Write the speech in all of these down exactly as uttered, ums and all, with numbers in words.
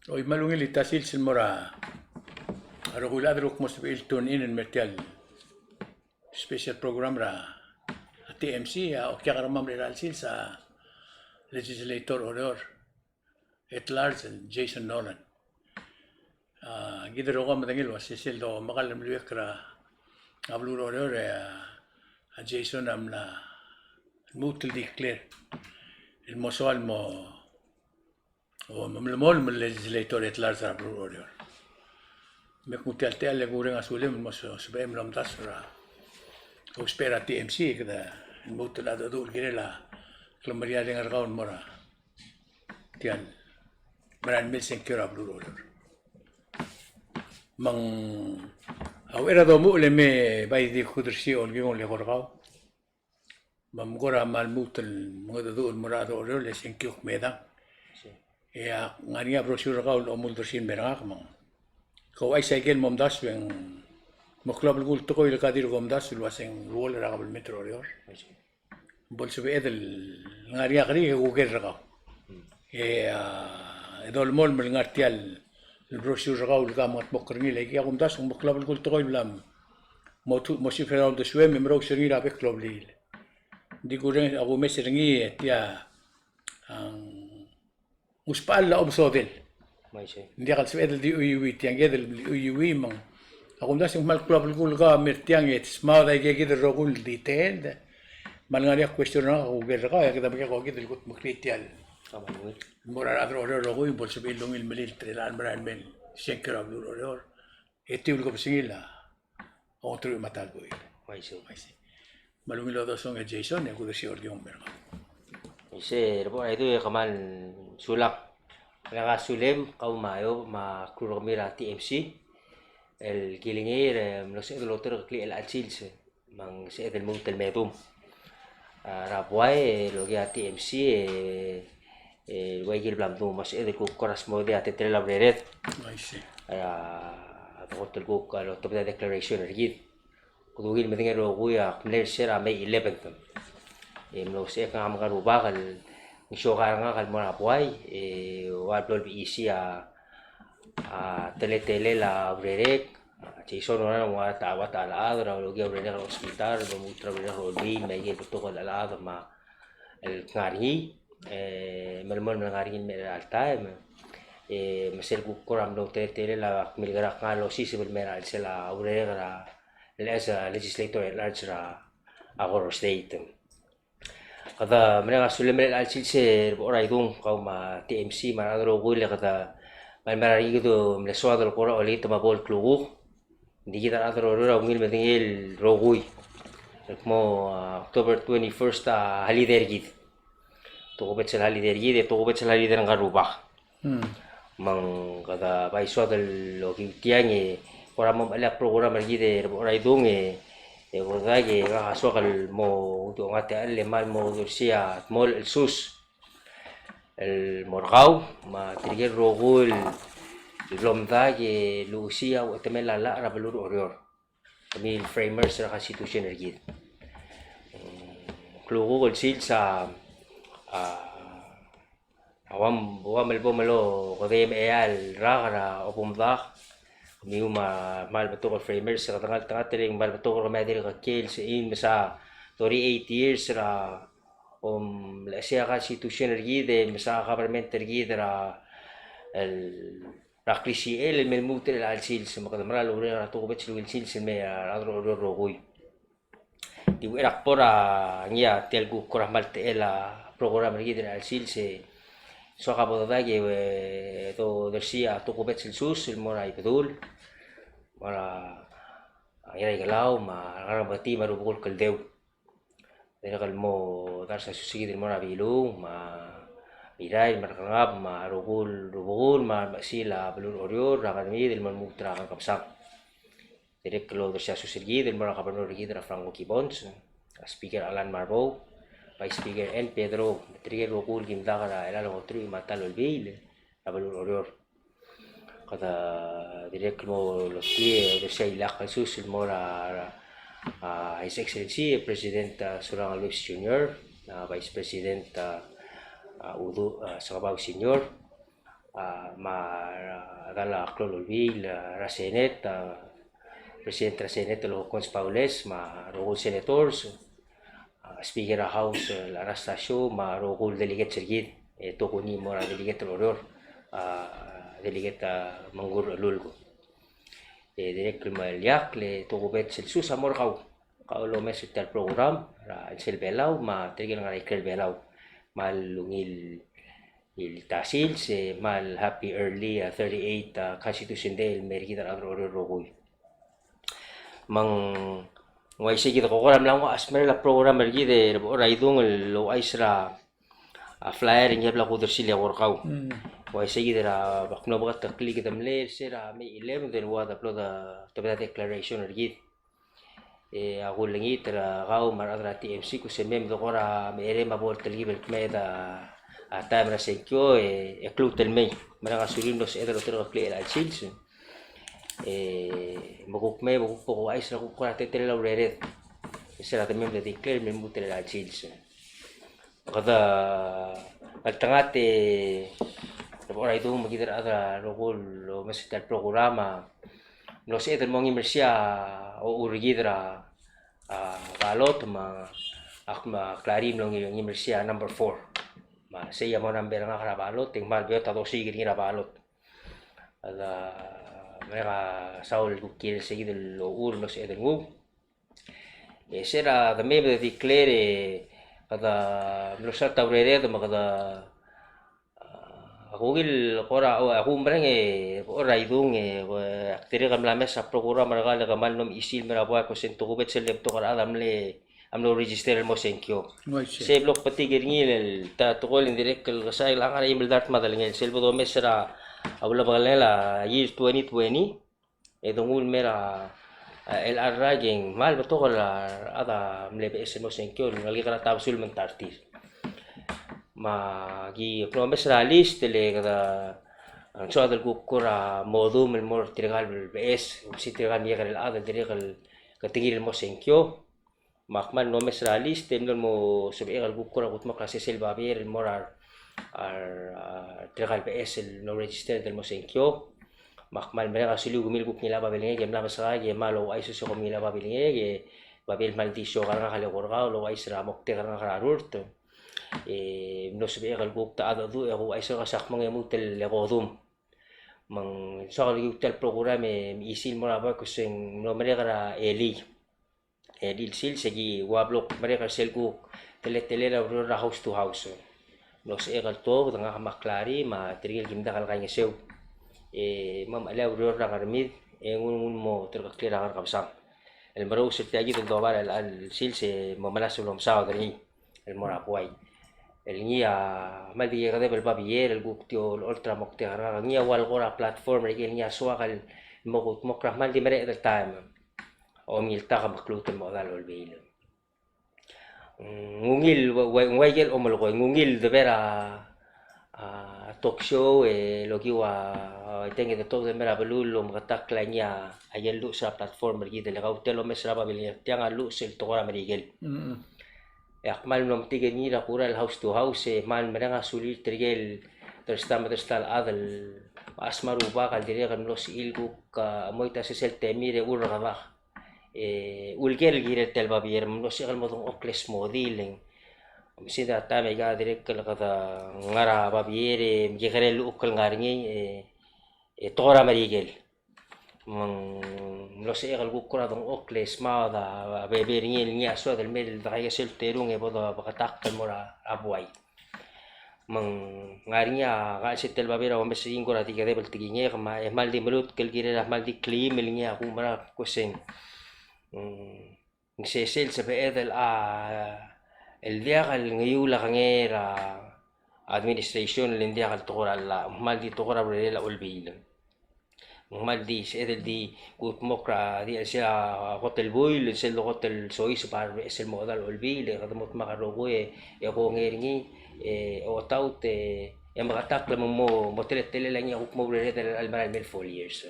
Oi, me a ungil el ta sils el mo er a rokui el chad el kuk mo sebechir el tune in el mer tia el special program er a T M C, a okiu a kermam er a chelecha el sils a Legislator Oreor at Large, Jason Nolan. A, kid el rokui a medengei el ua se sel domekall el mluiek er a beluu er Oreor, e a, a Jason a mla lmuut el declare el mo soal el mo, o, melemolem el Legislator at Large er a beluu er Oreor. Me kuk tia el techall e kureng a sulem el mo sebechem el omdasu er a, ousbech er a T M C, e kede lmuut el mengedecheduch el kirel a klemeriareng er kau el mo er a tia el merael mei el sengkio er a beluu er Oreor. Me ng, a uchei er a domuchel e me bai di kudersii a olkingel el eko er kau. Me ng kora mal lmuut el mengedecheduch el mo er a rechad er Oreor el sengkio el kmedang. E a ngar er ngii a brochure er kau el omuldursiu el mer ngak me ng, ke ouchais a ikel mo omdasu e ng mo klou a belkul el tekoi el ke dirk omdasu el ua se ng ruul er a kabelment er Oreor. Bo lsebeched el ngar er ngii a kerik e kuker er kau. E, a, e dolemolem el ngar tia el brochure er kau el ke mengetmokl er ngii, le aikei a kumdasu e ng mo klou a belkul el tekoi el bla mo tu-, mo siub er a uldesuem e merous er ngii er a bek el blil. Ng di kureng a kumes er ngii e tia, a, ng usbechall a obesodel. Ng diak el sebeched el di chuiuii tiang, kid el di chuiuii me ng, a kumdasu e ng kmal klou a belkul el kau a mer tiang e smaod a ikakid el rokui el detailed. Me a lengar er ngii a question er ngak a kuker er kau, e kede mekek okid el kutmeklii tia el mo er a rechad er Oreor el rokui, bo lsebechir el ungil melilt er a merael mei el sengkio er a beluu er Oreor. E tiu el kebesengil a ongeteruich me a ta el buil. Uaisei. Uaisei. Me a ungil odosong e Jason, e kudersii a olkingel el mer ngak. Uaisei, er a bo er a idung e kmal sulang. Mereng a sulem, kau me a Eob me a crew er kemiu er a T M C el kilengei e mlo sebeched el oterekeklii chelecha el sils me ng sebeched el lmuut el me dum. A, er a buai el okiu a T M C e, e, ua ikel bla mdu, me ng sebeched el kuk kora smodii a teletelel a urerek. Uaisei. A, a, a, kot el kuk, a, lotobed a declaration er kid. Kede ungil medengei el rokui a kmal er sel May eleventh. E mlo sebechek ngak me a rubak el ng siokai er ngak el mo er a buai, e ua blo lsebechir a, a, teletelel a urerek, a, Jason Nolan a ua ta, ua ta el chad er a okiu a urerek er a hospital, me a lmuut er a urerek er a Olbiil, me a ikel betok el chad me a lengar er ngii, e, melemolem el ngar er ngii el mei er a chelecha el taem, e, me sel kuk kora mlo teletelel a kmilkerak ngak el osiseb el mei er a chelsel a urerek er a, el as a legislator at large er a, a Koror State. Kede mereng a sulem er chelecha el sils er a bo er a idung, kau me a T M C me a rechad el rokui, le kede mei el mei er a renguk e kede mle soad el kora olengit me a bo el klukuk. Ng di kid a rechad er Oreor a ungil medengei el rokui el kmo, a, October twenty-first a holiday er kid. Tokubets el holiday er kid, e tokubets el holiday er ngka el rubak. Me ng kede bai soad el okiu tiang e kora mo mechelei a program er kid er a bo er a idung e, e kora dake ngak a soak el mo udochong a techall e kmal mo odersii a dmolech el sus el mo er kau me tirke el rokui el blo mdak e luchesii a uchetemel a llach er a beluu er Oreor. Kemiu el framers er a Constitution er kid. Mm, klukuk el sils a, a, a ua, ua melebom el okedei me a eai el rak er a obomdak. Kemiu me a kmal betok el framers, kede ngeltengat el kmal betok er kemiu a dirk kiei el sebechir el mesa thirty-eight years er a omlechesii a Constitution er kid, e mesa government er kid er a, el er a klisichel el me lmuut er chelecha el sils, me kede mera el oureng er a tokubets el ungil sils el mei er a rechad er Oreor el rokui. Di uchei er a kbo er ngii a tia el kuk kora kmal techel a program er kid er chelecha el sils e soak a bo dedak e, e dodersii a tokubets el sus el mo er a Ibedul, mo er a Ngiraikelau, me a Ngerang Beketii, me a Rubekul Kldeu. Dirrek el mo dars a sus er kid el mo er a Bilung, me a Mirair, me a Rekengab, me a rokui el rubekul, me a remechesil a beluu er Oreor, er a Ngermid el mo lmuut er a Ngerkebesang. Dirrek el odersii a sus er kid el mo er a Governor er kid er a Franco Gibbons, a Speaker Alan Marbou, Vice Speaker Ann Pedro, me tirke el rokui el kim dak er a chelecha el ongeteruich me a ta el olbiil er a beluu er Oreor. Kede dirrek el mo lotkii e odersii a ileakl el sus el mo er a, er a, a, His Excellency, e, President, a, Surangel Whipps Junior, a, Vice President, a, a, Uduch, a, Sengebau Senior, a, me a, a, Dal a Klou el Olbiil, a, er a Senate, a, President er a Senate el Hokkons Baules, me a rokui el senators, a, Speaker er a House, a, Anastasio, me a rokui el delegates er kid, e, tokuni el mo er a delegate er a Oreor, a, delegate, a, Mengkur Chelulk. E dirrek el meliakl e tokubets el sus a mo er kau. Kau el omes er tia el program er a chelsel Belau me tirke el ngar er a ikrel Belau. Me a ungil el ta sils e me a happy early, a, thirty-eight, a, Constitution Day el mer kid a rechad er a Oreor el rokui. Me ng uaisei kid a ko kora mla nguu a smecher er a program er kid e bo er a idung el ouchais er a a flyer e ng bla kudersii el eko er kau. Mm. Uaisei kid er a bak mlo meketeklii kid a mle er se er a May eleven, e ng ua de blo de, de bla declaration er kid. E a kulengit er kau me a rechad er a T M C, kuk se mei me de kora mecherei me a bo el telkib el kmeed a, a taem er a sengkio, e, e kluut el mei. Mereng a sulir el mlo sebeched el oterekeklii el chelecha el sils. E, me kuk mei, me kuk bo kuchais er a kuk kora teletelel a urered. E se er a de mei me de declare el me lmuut el chelecha el sils. Kede, el tengat e, de bo er a idung me kid er a rechad el rokui el omes er tia el program a mlo sebeched el mo ngimersii a ochur er kid er a, a, ballot me ak, me ak mla er ngii el mlo ngi-, ngimersii a number four. Me sei a mo number er ngak er a ballot, e ng kmal beot a dosiik er ngii er a ballot. A, mereng a saul el kuk kirel sei kid el ochur el mlo sebeched el nguu. E se er a de mei me de declare e kede mlo start a urered me kede, a, a kuk el kora, o, a kuk mereng e bo er a idung e, e ak dirrek el mla mes a program er kau el kmal mlo mechisi el mer a buai, ko se ng tokubets el betok el chad a mle, a mlo register el mo sengkio. Uaisei. Se blo kbetik er ngii el ta tekoi el ng dirrek el kesai el ngar er a eim el dart me a delengel, sel bo domes er a ulebengelel a year twenty twenty. E de nguu el mer a, a, el chelecha el rak e ng kmal betok el chad a mle beches el mo sengkio el ngelekek er a tabsul me ng ta er tir. Me aki mlo mes er a list el kede, a, ng soad el kuk kora modum el mo er tirka el beches, se tirka el mekekerei el chad el dirrek el ketengir el mo sengkio. Me ak kmal mlo mes er a list e mlo mo sebechek el kuk kora kudmokl a sesei el babier el mo er a, a, a, tirka el beches el mlo register el mo sengkio. Me ak kmal mereng a suliu kemiu el kuk ngilai a babilngek e mla mesaik e kmal ouchais el se kom ngilai a babilngek e babier el kmal di soak er ngak el eko er kau el ouchais er a moktek er ngak er a rurt. E mlo sebechek el kuk ta a dedu e kuk ouchais el kau se ak mong e lmuut el eko dum. Me ng soak el kiu tia el program e mechisi el mo er a buai, ko se ng mlo merek er a elii. E di el sils e ki ua blo kmerek er sel kuk teletelel a ureor er a house to house. Mlo sebechek el tuobed, ngak me a Clary me tirke el kim diak el kaingeseu e mo mechelei a ureor er a Ngermid e nguu, nguu el mo terekokl er a Ngerkebesang. El merous er tia kid el doba er a chelecha el sils e mo melasem el omesaod er ngii el mo er a buai. El ngii a kmal di kekedeb el babier el kuk di olecholt er a moktek er ngak. Ngii a ua el kora platform er ngii el ngii a soak el mo kudmokl er a kmal di mereched el taem. Omiltak me kluut el mo chedal olbiil. Ng ungil, ua, ua, ua ikel omelekoi, ng ungil de ber a, a, talk show, e lokiu a, a, iteng e de tobed el mer a beluu el omeketakl a ngii a, a ikel luches er a platform er kid el kau tia el omes er a babilngek, tiang a luches el tekoi er a Merikel. Mm. E ak kmal mlo metik er ngii er a kura el house to house, e kmal mereng a sulir tirke el dersta me dersta el chad el mechas me a rubak el dirrek el mlo sebechir el kuk, a, mo ita sesei el temir e urrekedak. E, uleker el kirel tia el babier, me ng mlo sebechek el mo dengchokl e smodii el ng. Me sei a taem e aika dirrek el kede ngar er a babier e mekekerei el llechukl el ngar er ngii, e, e tekoi er a Merikel. Me ng mlo sebechek el kuk kora dengchokl e smaod a, a bebil er ngii el ngii a soad el mei el dekaikeseu el terung e bo de beketakl el mo er a, a buai. Me ng ngar er ngii a, a chelsel tia el babier a omes er ngii ng kora di kedeb el tekingek me e kmal di melutk el kirel a kmal di kleim el ngii a kuk mera el kmo se ng, mm, ng sesei el sebeched el, a, el diak el ngeiul a kengei er a administration el ng diak el tekoi er a llach, kmal di tekoi er a urerel a olbiil. Ng kmal di sebeched el di kudmokl er a di el sel a kot el buil, sel kot el soiseb a rebeches el mo chedal olbiil, e kede mo dmak a rokui e kongei er ngii, e otaut, e meketakl me mo, mo teletelel a ngii a kuk mo urered el mera el mei el four years.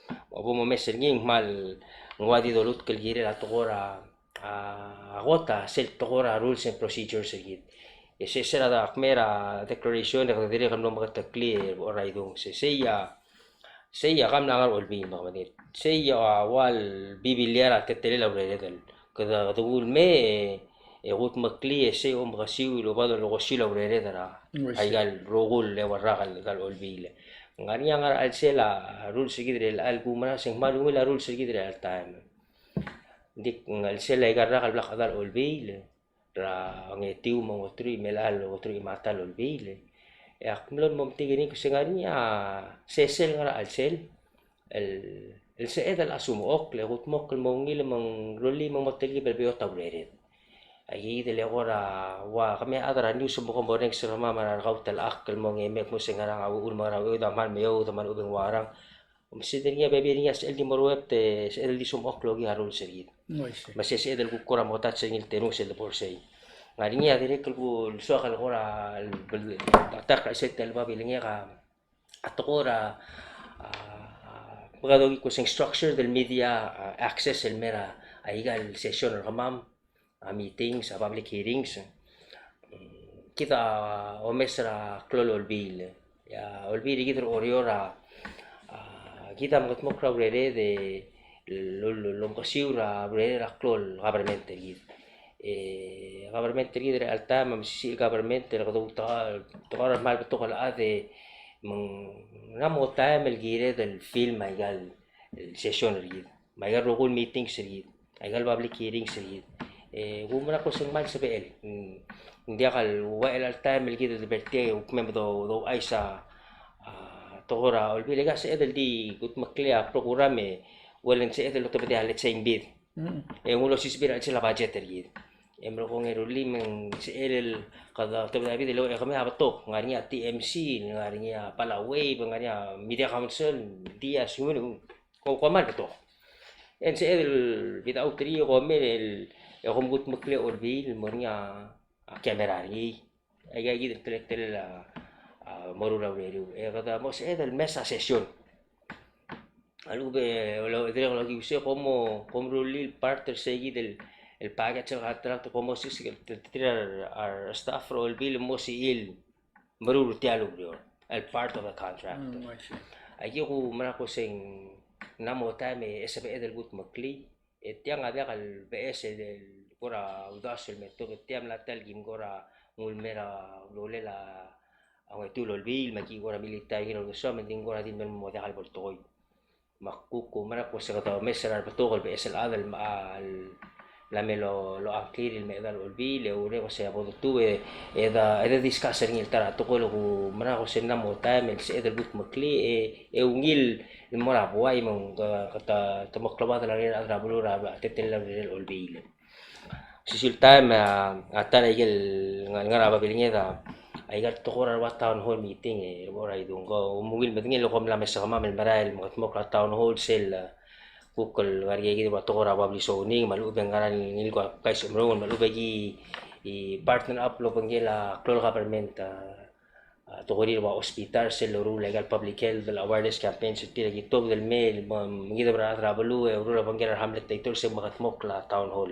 Me bo momes er ngii, ng kmal ng ua di dolutk el kirel a tekoi er a, a, a kot a sel tekoi er a rules and procedures er kid. E se, se er a kmei er a declaration e kede dirrek el mlo meketeklii e bo er a idung. Se, sei a, sei a ka mla ngar er a olbiil me kmedir. Sei a ua el bibilia er a teletelel a urered el kede, kede nguu el mei e, e kudmeklii e sei a omekesiu el oba dolekosiu a urered er a, oi, sei, aika el rokui el eua el rak el, el olbiil. Ng ngar er ngii a ngar er a chelsel a rules er kid er chelecha el, kumerang se ng kmal ungil a rules er kid er chelecha el taem. Ng di ng chelsel aika el rak el bla kchedal a olbiil er a ongetiu me a ongeteruich me a chelecha el ongeteruich me a ta el olbiil. E ak mlo mo metik er ngii e kuk se ng ngar er ngii a sesei el ngar er a chelsel el, el sebeched el chesumechokl e kudmokl el mo ungil me ng rullii me ng mo telkib el beot a urered. Aika kid el kora ua kemam a chad er a news me kom bo rrenges er kemam er a rekaud el chakl el mo ngii me kmo se ngerang a uchul me ngerang a uoud a kmal meoud me a lechub e ng ua ngerang. Me se er ngii a bebil er ngii a sebechel di mo ruebet e sebechel di sumechokl okiu a rules er kid. Oi, sei. Me se sebeched el kuk kora mo touch er ngii el tenus el debo er sei. Ng ngar er ngii a dirrek el kuk soak el kora el, el, attack er a chelsel a babilngek a, a tekoi er a, a, me kede okiu kmo se ng structure el media, a, access el mei er a, aika el session er kemam, a meetings, a public hearings. Kid a omes er a klou el olbiil. A olbiil er kid er a Oreor a, a, kid a mengedmokl er a urered e lo, lo, lomekesiu er a urered er a klou el government er kid. E government er kid er chelecha el taem a mesisiich el government e kede outekau, outekau er a kmal betok el chad e me ng mla mo taem el kired el film aika el session er kid. Me aika el rokui el meetings er kid, aika el public hearings er kid. E kumerang kmo se ng kmal sebechel. Ng, ng diak el ua chelecha el taem el kid el debo er tia e kuk me do, douchais a, a, tekoi er a olbiil e aika sebeched el di kudmeklii a program e, well, ng sebeched el otobedii a lechub e ng bid. Mm. E ng ulosiseb er a chelsel a budget er kid. E merekong e rullii me ng sebechel el kede otobedii a bid el, e kemam a betok, ng ngar er ngii a T M C, ng ngar er ngii a Palau Wave, ng ngar er ngii a Media Council, Diaz, ng ua Ko, ko kmal betok. E ng sebeched el bid a uterir e kom mei el, e kom kudmeklii a olbiil el mo er ngii a, a camera er ngii. Aika kid el teletelel a, a, moruul a ureriu. E kede mo sebeched el mes a session. A lechub e, lo, dirrek el okiu se kom mo, kom rullii el part er sei kid el, el package el contract, kom mo sisiik el teletelel a, a staff er a olbiil el mo sel meruul er tia el ureor el part of the contract. Mm, I see. Aki kumerang ko se ng mla mo taem e sebeched el kudmeklii, e tiang a diak el beches el kora uldasu el me tuobed, e tia mla ta el kim kora nguu el mei er a ulolel a ongetiu el olbiil, me aki kora military er ngii el uldesuam, me ng di kora di mei el mo diak el bo el tekoi. Me ak kuk kumerang ko se kede omes er a rebetok el beches el chad el mla, mla me lo, lo unclear el mei er a olbiil, e urerek ko se a bo detuu e, e de, e de discuss er ngii el ta er a tekoi el kumerang ko se ng mla mo taem el sebeched el kudmeklii, e, e ungil el mo er a buai me ng, ke, ke te, te mo klebadel a rechad er a beluu er a teletelel a urerel olbiil. Osisiu el taem, a, a ta er a ikel ngar, ngar er a babilnged a, a ikel tekoi er a rua town hall meeting e, er a idung ko, ungil medengei el kom mla mesekemam el merael el mengedmokl er a town hall sel, a, kuk el ngar er ngii a ikel tekoi er a public zoning, me a lechub e ng ngar er ngii el kuk a kais mrong, me a lechub e ki, i, partner up el obengkel a klou el government, a, a, tekoi er a hospital, sel loruul a ikel public health el awareness campaign, se tir a ki tuobed el mei, me, mengideb er a rechad er a beluu, e oureor el obengkel a re hamlet legislators se mengedmokl a town hall.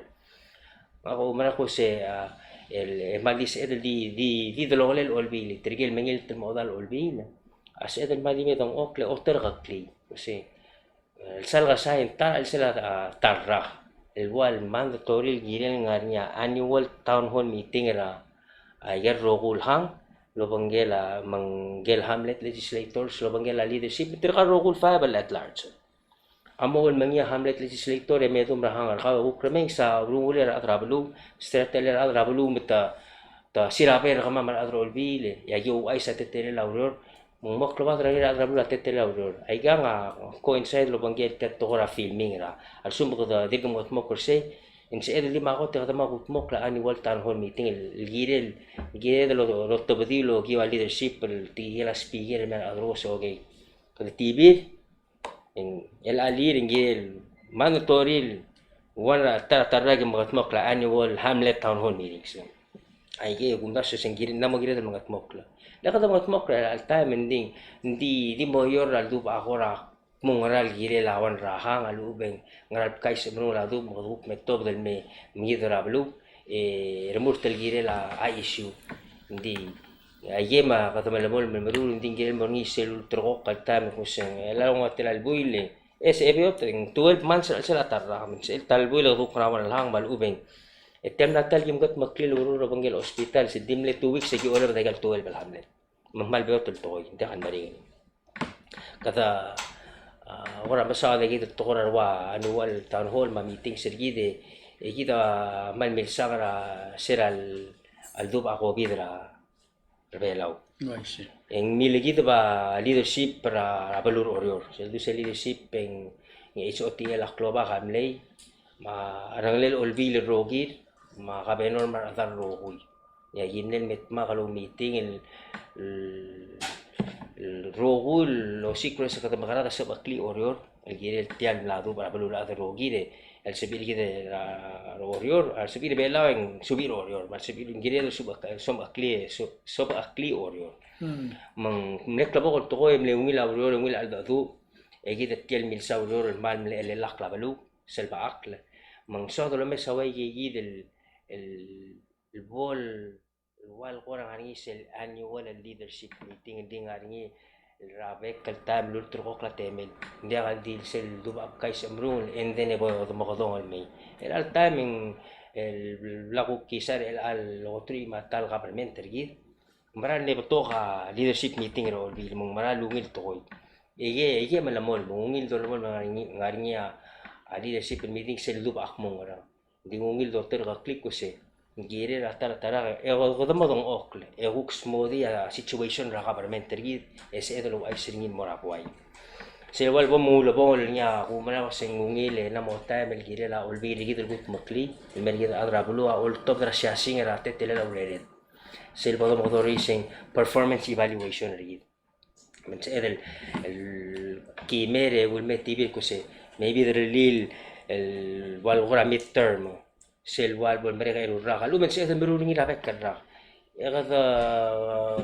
Me ak oumerang ko se, a, el, el kmal di sebeched el di, di, di delongelel a olbiil, tirke el mengilt el mo chedal a olbiil. A sebeched el kmal di me dengchokl e oterekeklii. Ko se, el sal kesai e ng ta er a chelsel a, a, ta el rak el ua el mandatory el kirel ngar er ngii a annual town hall meeting er a, a, ikel rokui el hang, el obengkel a, me ngkel hamlet legislators, el obengkel a leadership, tirka el rokui el five el at large. A mo el mengiil a hamlet legislator e me dum er a hang er kau e kuk remains a urungulel a rechad er a beluu, se teletelel a rechad er a beluu me te, te siraber er kemam a rechad er a olbiil, e aki ouchais a teletelel a ureor, me ng mo klebadel a rechad er a beluu a teletelel a ureor. Aikang a coincide el obengkel tia el tekoi er a filming er a, a lsekum kede dirk mengedmokl er sei, e ng sebeched el di me a kot e kede mo kudmokl a annual town hall meeting el, el kirel, el kirel el o, otobedii el okiu a leadership el tirke el speaker el mei a rechad er a, okay. Kede tibir, e ng, el a lir e ng kirel mandatory el ua ta er a, ta er a rak el mengedmokl a annual hamlet town hall meetings. Aike e kumdasu e se ng kirel, ng mo kired el mengedmokl. Le kede mengedmokl er a chelecha el taem e ng di, ng di, di mo oureor er a ledubech a kora kmo ngera el kirel a one er a hang, a lechub e ng ngera el kais el mrong el dubech me kede kuk me tuobed el me, mengideb er a beluu, e remurt el kirel a, a issue. Ng di, a, ike me kede melemolem el meruul, ng di ng kirel mo er ngii sel ulterekokl el taem el kmo se ng, e, a longel a tela el buil e, e se beot, e ng twelve months er a chelsel a ta el rak, me ng sel ta el buil e kede kuk er a Ngerchelong me a lechub e ng, e tia el mla ta el kim kedmeklii el oureor er a obengkel hospital, se di mle two weeks e ki olab aika el twelve el hamlet. Me ng kmal beot el tekoi, ng diak el meringel. Kede, a, kora mesaod e kid el tekoi er a rua annual town hall me a meetings er kid e, e kid a kmal milsang er a, se er a ledubech a COVID er a, er a Belau. Oh, I see. E ng mle kid a leadership er a, er a beluu er Oreor. Sel dulii sel leadership e ng, e H O T L a klobak a mlei, me a rengelel a olbiil el rokir, me a kabenor me a rechedal el rokui. E aki mle el me dmak el oumeeting el, el, el rokui el osiik er sel kede mekerang e de sebecheklii Oreor el kirel tia el mla dubech er a beluulechad el rokir, e a lsebechiu er kid er a Oreor, a lsebechiu er a Belau e ng subechiu er Oreor, me a lsebechiu er kid e ng kirel el sub-, sobecheklii, so-, sobecheklii Oreor. Hmm. Me ng mle klebokel el tekoi e mle ungil a ureor e ungil a cheldecheduch, e kid a tia el milsa ureor el kmal mle chelellakl a beluu sel bechakl. Me ng soad el omes a uaika kid el, el el bo el, el ua el kora ngar er ngii sel annual leadership meeting, el di ngar er ngii er a bek el taem el ulterekokl a temel. Ng diak el di sel dubech a kais a mrungel, and then e bo domekedong el mei. Chelecha el taem e ng, el bla kuk kisa er chelecha el oketeruich me a ta el government er kid, ng mera el mle betok a leadership meeting er a Olbiil, me ng mera el ungil tekoi. Ike, ike melemolem, me ng ungil dolemolem, ngar er ngii, ngar er ngii a, a leadership meeting sel dubech a kmo ngerang. Ng di ng ungil doterkeklii el kmo se ng kirel a ta er a ta er a, e kede mo dengchokl e kuk smodii a situation er a government er kid, e sebeched el ouchais er ngii el mo er a buai. Sel ua el bo mo ulebongel er ngii a kumerang el kmo se ng ungil e ng mo taem el kirel a Olbiil er kid el kudmeklii el mei er kid el chad er a beluu a oltobed er a siasing er a teletelel a urered. Sel bo domekedong er ngii se ng performance evaluation er kid. Me ng sebeched el, el kimer e uleme a tibir el kmo se, maybe derellii el, el ua el kora midterm, sel ua el bo lemerek a eru el rak, a lechub e ng sebeched el meruul er ngii er a bek el rak. E kede,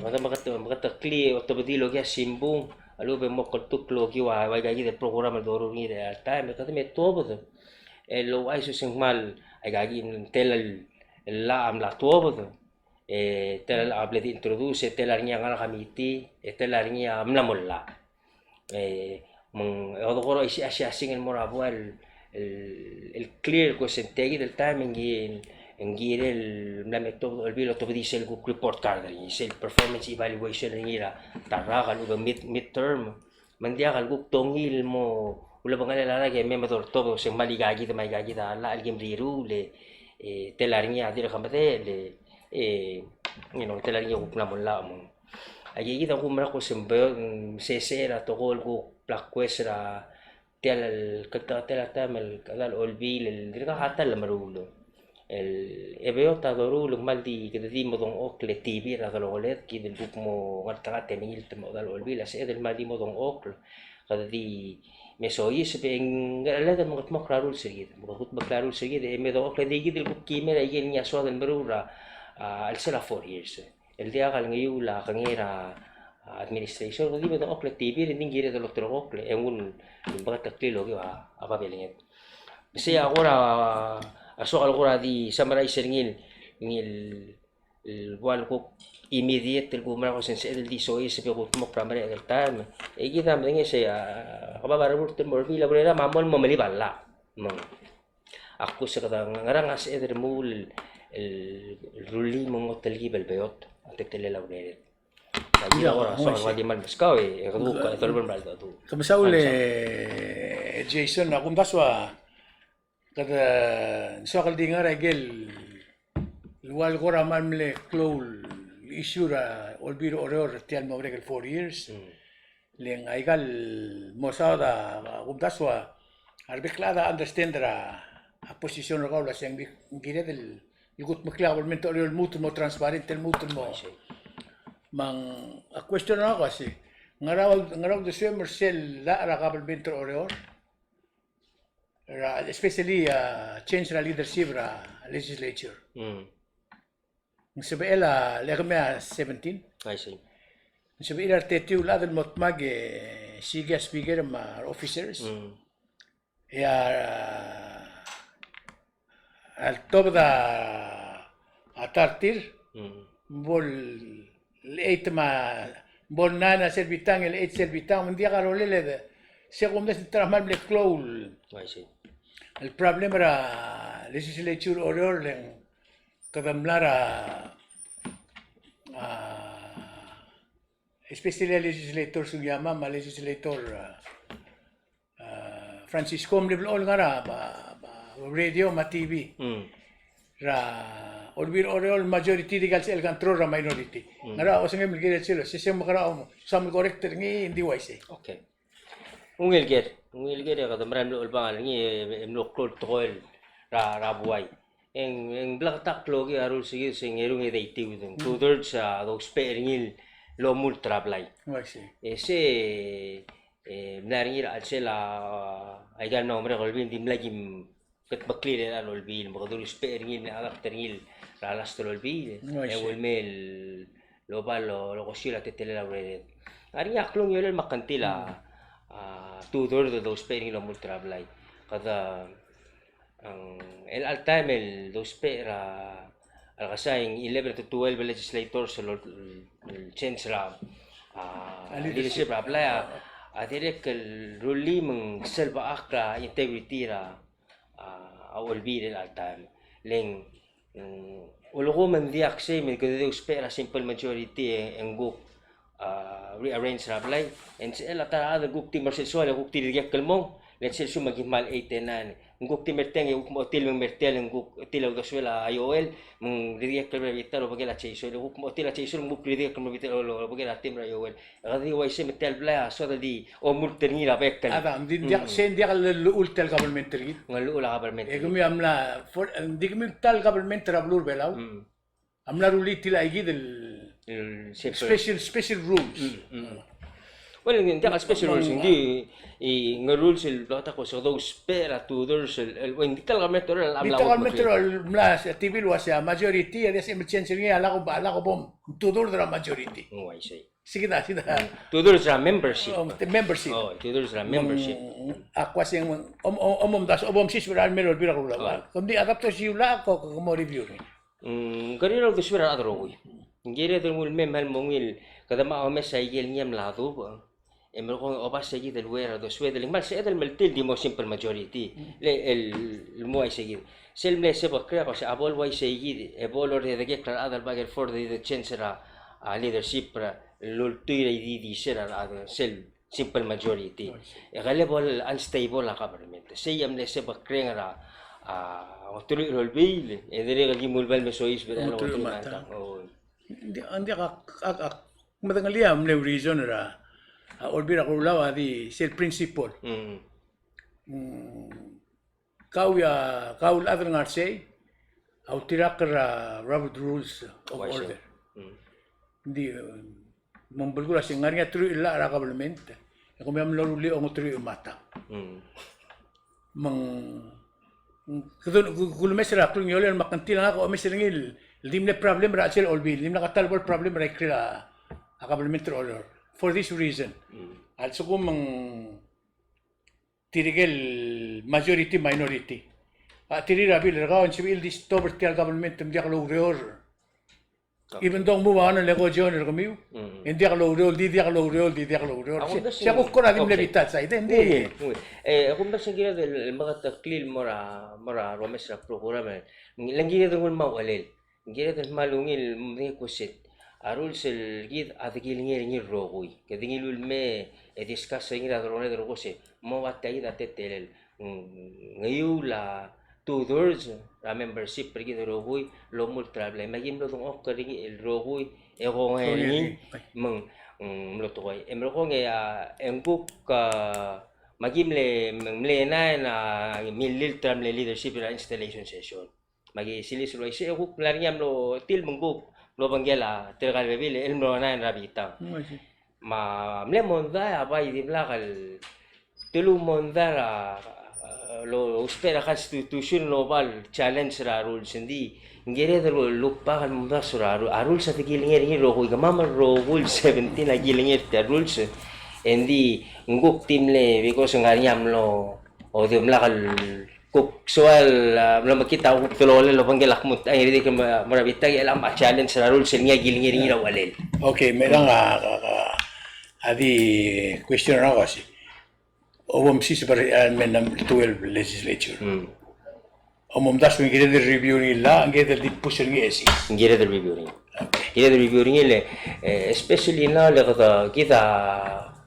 kede mekete-, meketeklii e otobedii el okiu a simbung, a lechub e mo kltukl el okiu a, ua aika kid el program el doruul er ngii er chelecha el taem, e kede me tuobed el ouchais el kmo se ng kmal, aika kid, tela el, el llach a mla tuobed. E tela el chad a bla di introduce, e tela er ngii a ngar er a committee, e tela er ngii a mla mo llach. E me ng, e kede kora isei a siasing el mo er a buai el, el, el clear el kmo se ng tia kid el taem e ng ki, e ng kirel el mla me tuobed a Olbiil el otobedii sel kuk report card er ngii, sel performance evaluation er ngii er a ta el rak a lechub e mid, midterm. Me ng diak el kuk tongil el mo ulebengelel a rak e me, me doltobed el kmo se ng kmal aika kid me aika kid a llach el kim riruul e, e tela er ngii a dirk medechel e, e, you know, tela er ngii a kuk mla mo llach. Me ng, aika kid a kumerang el kmo se ng be-, ng sesei er a tekoi el kuk bla kues er a tia el, kede, tia el taem el, kede, el Olbiil el dirkak a ta el lemeruul. El, e beot a doruul el kmal di, kede di mo dengchokl e tibir a delongeled, kid el kuk mo ngeltengat e mengilt el mo chedal a Olbiil, a sebeched el kmal di mo dengchokl, kede di me soiseb e ng, ngercheled el mengedmokl er a rules er kid, mengedmokl er a rules er kid, e me dengchokl e di kid el kuk kimer a ikel ngii a soad el meruul er a, a, chelsel a four years. El diak el ngeiul a kengei er a, a, administration, kede di me dengchokl e tibir, e ng di kired el olterekokl, e nguu el meketeklii el okiu a, a babilnged. Me sei a kora, a soak el kora di summarize er ngii el, ngii el, el ua el kuk immediate el kumerang el kmo se ng sebeched el di soiseb e kudmokl er a merek el taem. E kid a medengei se a, a kebab a reburt el mo er a Olbiil a ureram a mo el mo melib a llach. Me ng, a kuk se kede ngerang a sebeched el remuul el, el rullii me ng telkib el beot a teletelel a urered. Ia, kora, oi, soak el di mal meskau e, e kede, kede, kede, kede mesaul e Jason, a kumdasu a, kede, soak el di ngar er a ikel, el ua el kora mal mle klou el issue er a Olbiil er Oreor er tia el mo merek el four years. Mm. Le ng aika el mesaod a, a kumdasu a, a rebek el chad a understand er a, a position er kau el uasei ng kired el, el kudmeklii a government er Oreor el lmuut el mo transparent, el lmuut el mo. Me ng, a question er ngak a uasei, ngera, ngera uldesuem er sel llach er a government er Oreor, er a, especially, a, change er a leadership er a legislature. Mm. Ng sebechel a, le kemiu a seventeen. I see. Ng sebechir a retetiu el chad el mo dmak e siik a speaker me a re officers. Mm. E a, a letobed a ta er tir. Mm. bo el eight me a, bo el nine a sel bitang, el eight sel bitang, me ng diak a rolel e de. Se kumdasu e ng ta er a kmal mle klou el. I see. El problem er a legislature er a Oreor e ng kede mla er a, a, especially a legislator Sugiyama me a legislator, a, a, Francisco, mle blechoel ngar er a, ba, ba, radio me a T V. Mm. Er a Olbiil er a Oreor el majority er aika el sebechel el control er a minority. Mm. Ngar er a osengem el kirel sel, se, se mekerang, soam el correct er ngii, ng di uaisei. Okay. Ungil ker, ungil ker e kede mera el mlo olbang er ngii e, e mlo klou el tekoi er a, er a buai. E ng, e ng bleketakl el okiu a rules er kid se ng erung e de itiud, two thirds a dousbech er ngii el omult er a blai. Oh, I see. E se, e, mla er ngii er a chelsel a, aika el mla mo merek el olbiil, ng di mla kim kutmeklii er a olbiil, me kede ousbech er ngii el mle adapt er ngii er a last el olbiil, oh, I see, e ulemei el oba el okosiu a teletelel a urered. Ngar er ngii a klungiolel me a kngtil a, a, two thirds a dousbech er ngii el omult er a blai. Kede, ng, el all time el dousbech er a, el kesai ng eleven to twelve legislators el, el change er a, a, leadership er a blai a, a dirrek el rullii me ng selbechakl er a integrity er a, a, a olbiil er a all time. Le ng, mm, ulekum ng diak sei me kede dousbech er a simple majority e, e ng kuk, a, rearrange er a blai, e ng sebechel a ta er a chad el kuk di mo er sel soal e kuk di dirrek el mong, le ng sel lsekum a ki kmal eight e nine. Ng kuk di mer tiang e kuk mo otil me ng mer tiang, e ng kuk otil a uldesuel a Joel, me ng dirrek el mer a bita el obekel a Jason, e kuk mo otil a Jason, me ng kuk dirrek el mer a bita el obekel a team er a Joel. E kede di uaisei me tia el blai a soad el di omult er ngii er a bek el. A da, ng di, ng diak, mm, se ng diak llechul tia el government er kid. Ng llechul a government er kid. E kemiu a mla, for, ng di kemiu ta el government er a beluu er a Belau. Mm. A mla rullii tia el aikid el, el separate, special, special rules. Mm, mm. Well, ng diak a special rules, ng di, e, ng rules el bleketakl el kmo se dousbech er a two thirds el, el, well, ng di tia el government er a, ng di tia el government er a, mla, se, T V el uase a majority, a di se emergency er ngii a lak bo, a lak bo two thirds er a majority. Oh, I see. Sei kid a, sei kid a. Mm. Two thirds er a membership. Oh, the membership. Oh, two thirds er a membership. Mm, a kuk uase ng, om, om, om, omdasu, omsiseb er a mei el Olbiil er a Kelulau. Oh. Kom di adapt er sel llach, ko, ko, ko mo review er ngii. Mm, ng kerir a uldesuir a rechad el rokui. Ng kired el nguu el mei me a lmongil, kede mo omes a ikel ngii a mla dubech. E merekong e oba se kid el ureor a uldesued el ng kmal sebeched el meltii el di mo simple majority. Mm. Le el, el mo uaisei kid. Sel mle sebechek er a, ko se a bo el uaisei kid, e bo el orderedekekl a rechad el back and forth, di de change er a, a, leadership er a, el ultuil er a di, di se er a rechad, sel simple majority. Oh, I see. E kele bo el unstable a government. Sei a mle sebechek er a, a, ongeteruich el olbiil, e dirrek el ki mo uleba el mesois, ber a ongeteruich el matang. Oh. Ng di, ng di ak, ak, ak medengelii a mle reason er a, a, Olbiil er a Kelulau a di sel principle. Mm. Mm. Kau a, kau el chad el ngar sei, a ultirakl er a Robert Rules of Order. Mm. Ng di, e, me ng belkul a se ng ngar er ngii a teruich el llach er a government, e kemiu a mlo rullii a ongeteruich el matang. Mm. Me ng, kede, ku, kulemes er a klungiolel me a kngtil a ngak a omes er ngii el di mle problem er a chelsel Olbiil, di mle kmal bo el problem er a ikrel a, a government er a Oreor. For this reason. Mm. A lsekum ng tirke el majority minority. A tir er a bill er kau e ng sebechir el di stop er tia el government me ng diak loureor. Even though ng mo ua ngii el eko join er kemiu, e ng diak loureor, di diak loureor, di diak loureor. Se a kuk kora di mle bita el side, e ng di. E, a kumdasu e ng kired el meketeklii el mo er a, mo er a romes er a program, e le ng kired el nguu el mo uchelel. Ng kired el kmal ungil el medengei el kmo se a rules er kid a de kilengei er ngii el rokui. Kede ngiluu el mei e discuss er ngii er a delongeled el rokui se mo ua tia kid a teletelel. Ng, ngeiul a two thirds er a membership er kid el rokui el omult er a blai. Me aki mlo dengchokl er ngii el rokui e kongei er ngii me ng, mm, mlo tekoi. E merekong e a, e ng kuk, a, me aki mle, mle nine a, mililt er a mle leadership er a installation session. Me aki silis el uaisei e kuk mla er ngii a mlo tir me ng kuk mlo obengkel a tirka el bebil el mlo nine er a bitang. Mm, I see. Me a mle mondai a bai dimlak el telu mondai er a, a, lousbech er a constitution el oba el challenge er a rules, ng di ng kired el lubak el momdasu er a ru-, a rules a di kilengei er ngii el rokui, kemam el rokui el seventeen a kilengei er tia el rules. E ng di ng kuk di mle, because ng ngar er ngii a mlo, o dimlak el kuk soal, a, mlo mekngit a kuk dololel el obengkel a kmung, a, e di ke mo er a bitang, e chelecha me a challenge er a rules el ngii a kilengei er ngii er a uchelel. Okay, me chelechang a, a, a, a di question er ngak a uase, a bo msiseb er a, a, me ng twelve legislature. Hmm. A bo mdasu e ng kired el review er ngii el llach, ng kired el di push er ngii e six. Ng kired el review er ngii. Okay. Kired el review er ngii le, e, especially now le kede, kid a,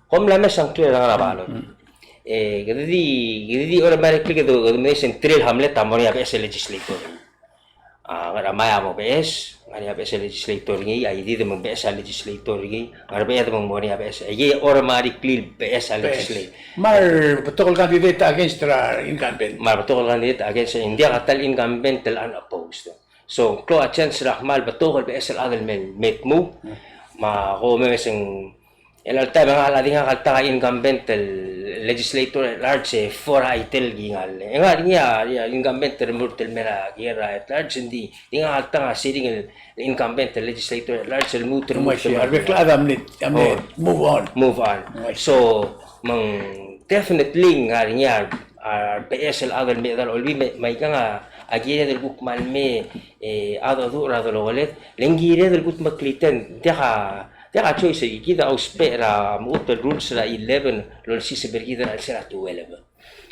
kom mla mes a ngklel er a ngar er a ballot. Mm. E, kede di, kede di automatically kede, kede mesa e ng three el hamlet a mo er ngii a beches el legislator. A, Ngarachamayab a mo beches, ngar er ngii a beches el legislator er ngii, a Idid me ng beches a legislator er ngii, Ngerbeched me ng mo er ngii a beches, e ng automatically beches a legislator. Me a rebetok el candidate against er a incumbent. Me a rebetok el candidate against, e ng diak a ta el incumbent el unopposed. So, klou a chance er a kmal betok el beches el chad el me, me tmuu, me a ko me meseng, el alta me ng di ngak a ta el incumbent el legislator at large, e four a itel el kingall. E ngar er ngii a, a incumbent el lmuut el mei er a kiei er a at large, ng di, di ngak a ta a sitting el incumbent el legislator at large el lmuut el, lmuut el mei. A rebek el chad a mle, a mle move on. Move on. So, me ng definitely ng ngar er ngii a, a beches el chad el mei er a Olbiil, me, me aikang a, a kired el kuk kmal mei, e, a cheldecheduch er a delongeled, le ng kired el kudmeklii e ng diak a, diak a choice, e kid a ousbech er a mechut el rules er a eleven el olsiseb er kid er a chelsel a twelve.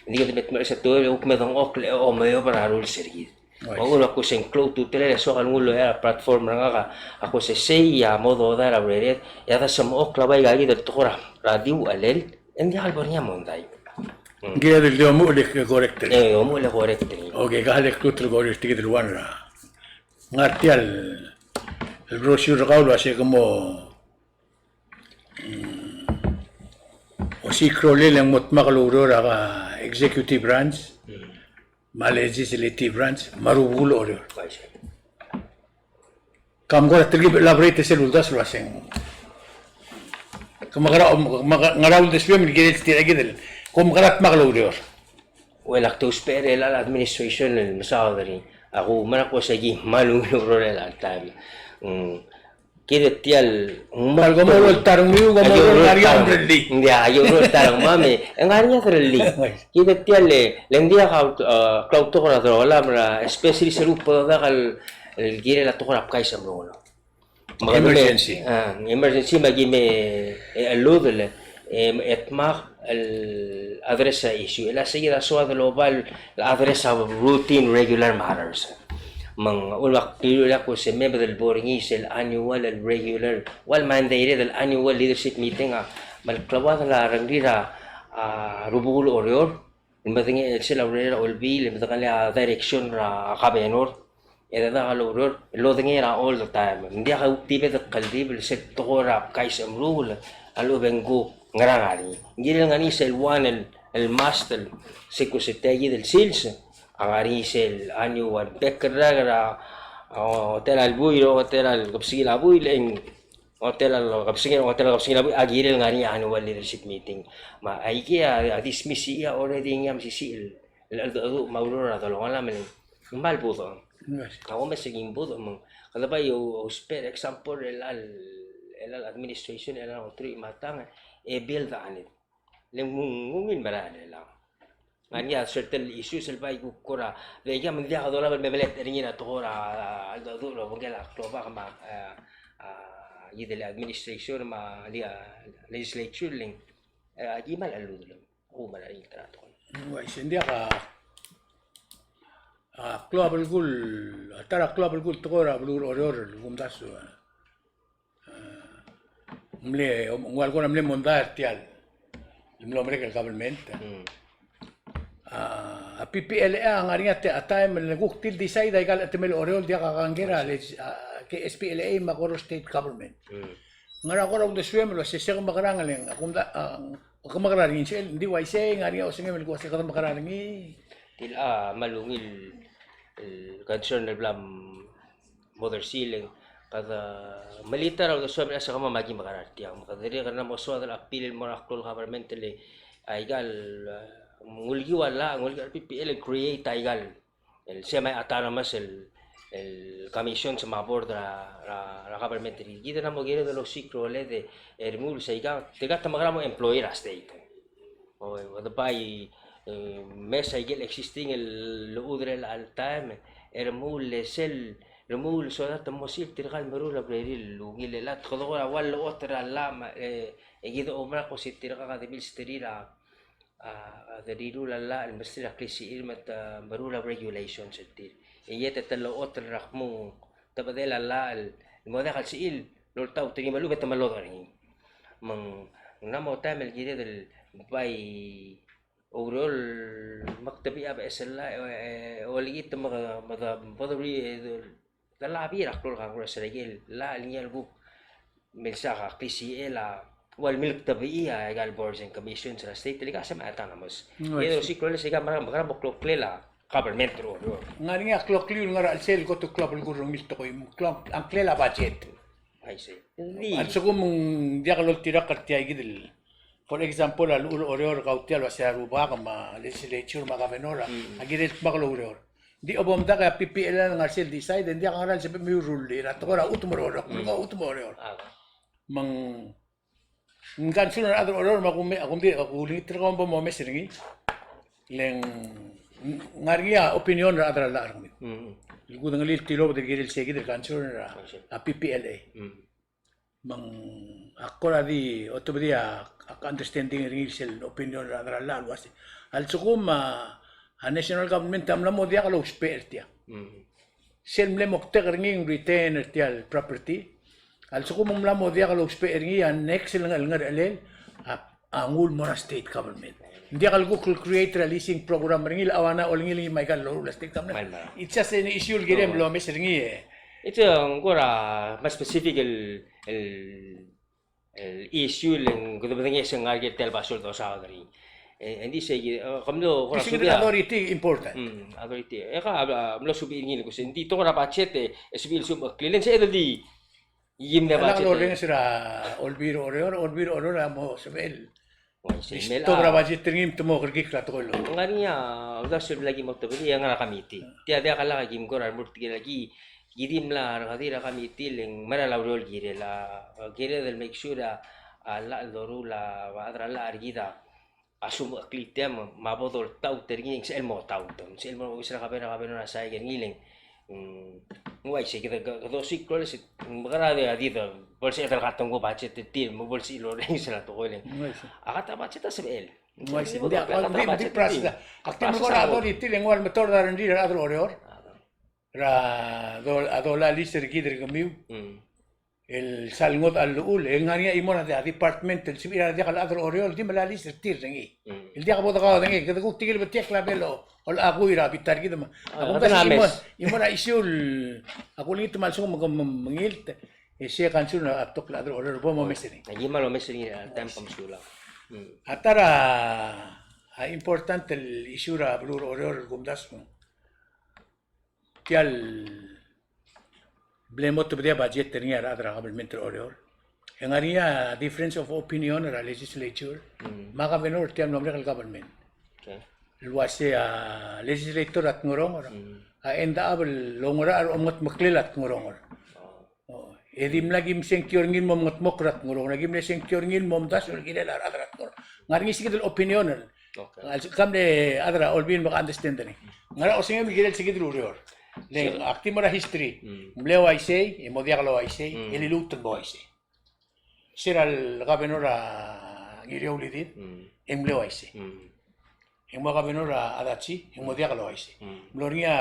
Ng di kede me dmeu er a chelsel a twelve, e kuk me dengchokl e omeob er a rules er kid. Right. Me a uchul me a kuk se ng klou a ultutelel e soak el nguu el loia er a platform er ngak a kuk se sei a mo dodai er a urered, e a desemechokl a bai aika kid el tekoi er a di uchelel, e ng diak el bo er ngii a mondai. Mm. Ng kired el di omuchel e correct er ngii. E, omuchel e correct er ngii. Okay, ka lek lmuut el correct er kid el one er a. Ngar tia el, el brochure er kau el uase ke mo, mm, osiik a rolel e ng mo dmak el oureor er a executive branch, mm, me a legislative branch, me a rubekul a oureor. Bai, sir. Ke mo kora telkib el elaborate er sel uldasu el uaseng. Ke mekerang, ke mekerang, ngera uldesuem el kirel tia kid el, ke mekerang a dmak el oureor. Well, ak dousbech er chelecha el administration el mesaod er ngii. Ak oumerang el kmo se ki kmal ungil el oureor er chelecha el taem. Mm. Kid tia el, mm, kmal kom oureor el ta er ngii, kom oureor el ta er ngii a rellii. Ng diak, aki oureor el ta er ngmam e, e ng ngar er ngii a rellii. Kid tia el, le ng diak a, a, klautok er a delongelam er a, especially sel bo dodak el, el kirel a tekoi er a bkais el mlo Me kede me, emergency. A, emergency me aki me, e, eludel, e, e dmak el address a issue. E le sei kid a soad el oba el address a routine regular matters. Me ng ulak, ulak kuk se me bo el bo er ngii sel annual el regular, well mandated el annual leadership meeting a, me a klebokel a rengrir a, a, rubekul a oureor. El medengei er sel urerel a Olbiil, el medengei a direction er a governor, e dedak el oureor, el lodengei er a all the time. Ng diak a utibed el kldibel sel tekoi er a bkais el meruul a lechub e ng kuk ngerang a ngar er ngii. Ng kirel ngar er ngii sel one el, el must el, se kuk se tia kid el sils, a ngar er ngii sel annual bek el rak er a, a, hotel a lebuil, hotel a kebesengil a buil, e ng hotel a kebesengil, hotel a kebesengil a buil, a kirel ngar er ngii a annual leadership meeting. Me aikei a, a dismiss er ngii a already ngii a mesisiich el, el cheldecheduch me a ureor er a delongelam el kmal budech. Yes. Ak omes e ng budech me ng, kede bai ou, ousbech er a example er chelecha el, chelecha el administration, chelecha el olturich me a tang, e build on it. Le ng ungil merael er chelechang. Ngar er ngii a certain issues el bai kuk kora, de ikang me ng diak a dolab el me belet er ngii er a tekoi er a, a, cheldecheduch el obengkel a klobak me a, a, a, kid el administration me a, a, legislature le ng, e, aki kmal cheludel. Kuk merael er ngii el ta er a tekoi. Uaisei, ng diak a, a, klou a belkul, a ta er a klou a belkul tekoi er a beluu er Oreor el kumdasu, a, mle, ng ua el kora mle mondai er tia el mlo merek el government. Mm. A, a PPLA a ngar er ngii a ta, a taem el kuk di el decide aika el chetemel Oreor el diak a kangkei er a, yes, legis-, a, ke SPLA me a Koror State Government. Mm. Ngera kora uldesuem el uase se ke mekerang e le ng, a kumda, a, ke mekerang er ngii sel, ng di uaisei, ngar er ngii a osengem el kmo se kede mekerang er ngii. Tia a kmal ungil el concern el bla mo er sel, kede melita er a uldesuem el uase kemam a ki mekerang er tiang. Me kede dirrek el mo soad el appeal el mo er a klou el government el aika el, e, ng ulekiu a llach, ng ulekiu a PPLA el create aika el, el semi-autonomous el, el commission me a board er a, er a, er a government er kid. Kid a mo kired el osiik a rolel e remuul se aika, tirka te mekerang el mo employee er a state. O, o de bai, e, mesa ikel existing el lechub er chelecha el taem, e remuul le sel, remuul so that te mo sel tirka el meruul a urerir el ungil el chad, kede kora ua locha er a llach me, e, e kid a oumera ko se tirka a kede milsterir a, a, a de riruul a llach el mesterir a klisichir me te meruul a regulations er tir. E iet e te locha er a kmo te bedel a llach el mo diak el sebechir el oltaut er ngii me a lechub e te melodech er ngii. Me ng, ng mla mo taem el kired el bai oureor el mekdebechii a beches el llach, e, e, olengit me, me de, me de, de lobby er a klou el Congress er a ikel llach el ngii a lekuk milsa a klisichel a, ua el milkdebechii a ikal boards and commissions er a state el ika se me a autonomous. Mm, I see. E de osiik a klou el se ika me a mekera mo kloklel a government er a Oreor. Ng ngar er ngii a klokliu el ngar er a chelsel el kot el klou a belkul er a ungil tekoi, ng klou a ngklel a budget. I see. Di. A lsekum ng diak loltirakl er tia kid el, for example, a llechul a Oreor, kau tia el ua se a rubak me a legislature me a governor a, mm, a kirel el dmak el oureor. Ng di a bo mdak e a P P L A a ngar er sel decide, e ng diak a ngera el sebechemiu el rullii er a tekoi er a chutem er a Oreor, mm, me a chutem er a Oreor. A. Me ng, ng concern er a rechad er a Oreor me a kume, a kumdi, a kulengit er kau me bo momes er ngii. Le ng, ng ngar er ngii a opinion er a chad er a llach er kemiu. Mm. El kudengelii el tilobed el kirel se kid el concern er a, I see, a P P L A. Mm. Me ng ak kora di otobedii a, a understanding er ngii sel opinion er a rechad er a llach el uase, a lsekum a, a national government a mla mo diak lousbech er tia. Mm. Sel mle moktek er ngii ng retain er tia el property. A lsekum ng mla mo diak lousbech er ngii a next el nge-, el ngerechelel a, a nguu el mo er a state government. Ng diak el kuk el create er a leasing program er ngii el ua ngera olengit el ngii me aika el loruul a state government. It's just an issue el kirem el omes er ngii e. It's a, ng kora mas specific el, el, el issue el ng kede medengesii ngar er ngii er tia el basio el dosaod er ngii. E, e ng di sei, e, ke mlo kora subechiu a authority important. Mm, authority. E ka, a, mlo subechiu er ngii el kmo se ng di tekoi er a budget e, e sebechir el smecheklii. Le ng sebeched el di Kim de budget. Lorrenges er a Olbiil er a Oreor, Olbiil er a Oreor a mo sebechel. Oi, se mel a. Stop er a budget er ngii me te mo kerekikl a tekoi el. Ngar er ngii a uldasu el bla kim otobedii e ngar er a committee. Tia diak a lak e kim kora mo er tirke el ki, ki di mla er a kadi er a committee le ng mera el ureor el kirel a, kired el make sure a, a llach el doruul a, a chad er a llach er kid a a smecheklii tia me, me a bo doltaut er ngii e ng sebechel mo taut. Ng sebechel mo omes er a governor, governor a saik er ngii le ng, mm, ng uaisei, kede, kede osiik a klou el se, ng mekera di, a di de, bo lsebeched el cut a nguu a budget er tir, me bo lsebechir el orrenges er a tekoi le ng. Ng uaisei. A cut a budget a sebechel. Ng uaisei. Ng di, ng di, ng di process a. Ak di mekera a authority le ng ua el metord a rengrir a rechad er a Oreor. Er a do-, a dolai a lease er kid er kemiu. Mm. El sal ngodech a llechul, e ng ngar er ngii a chimo er a department el sebechir a diak el chad er a Oreor el di melai a lease er tir er ngii. Mm. El diak bo dekaod er ngii, kede kuk tirke el betiekl a bo el olekakui er a bita er kid me. A, a kumdasu e chimo, chimo er a issue el, a kulengit me a lsekum ke me-, mengilt, e sei a concern er a betok el chad er a Oreor el bo momes er ngii. A, aki mla omes er ngii er a taem kom sulang. Mm. A ta er a, a important el issue er a beluu er a Oreor el kumdasu. Tia el bla mo tobedii a budget er ngii a rechad er a government er a Oreor. E ng ngar er ngii a difference of opinion er a legislature. Mm. Me a governor er tia el mlo merek el government. Okay. El uase a legislator a Tngeronger. Mm. A end up el oungerachel er a omengetmeklel a Tngeronger. Oh. O, e dimlak kim sengkio er ngii el mo mengetmokl er a Tngeronger, e kim le sengkio er ngii el mo omdasu el kirel a rechad er a Tngeronger. Ng ngar er ngii se kid el opinion el. Okay. Ng kmal, e, a chad er a Olbiil me ke understand er ngii. Ngera osengem el kirel se kid el ureor. Le ng, ak di mo er a history. Mm. Ng mle uaisei, e mo diak louaisei, mm, e liluut el mo uaisei. Se er a le governor a Ngirioulidid, mm, e ng mle uaisei. Mm. E ng mo governor a Adachi, e ng mo diak louaisei. Mm. Ng mlo er ngii a,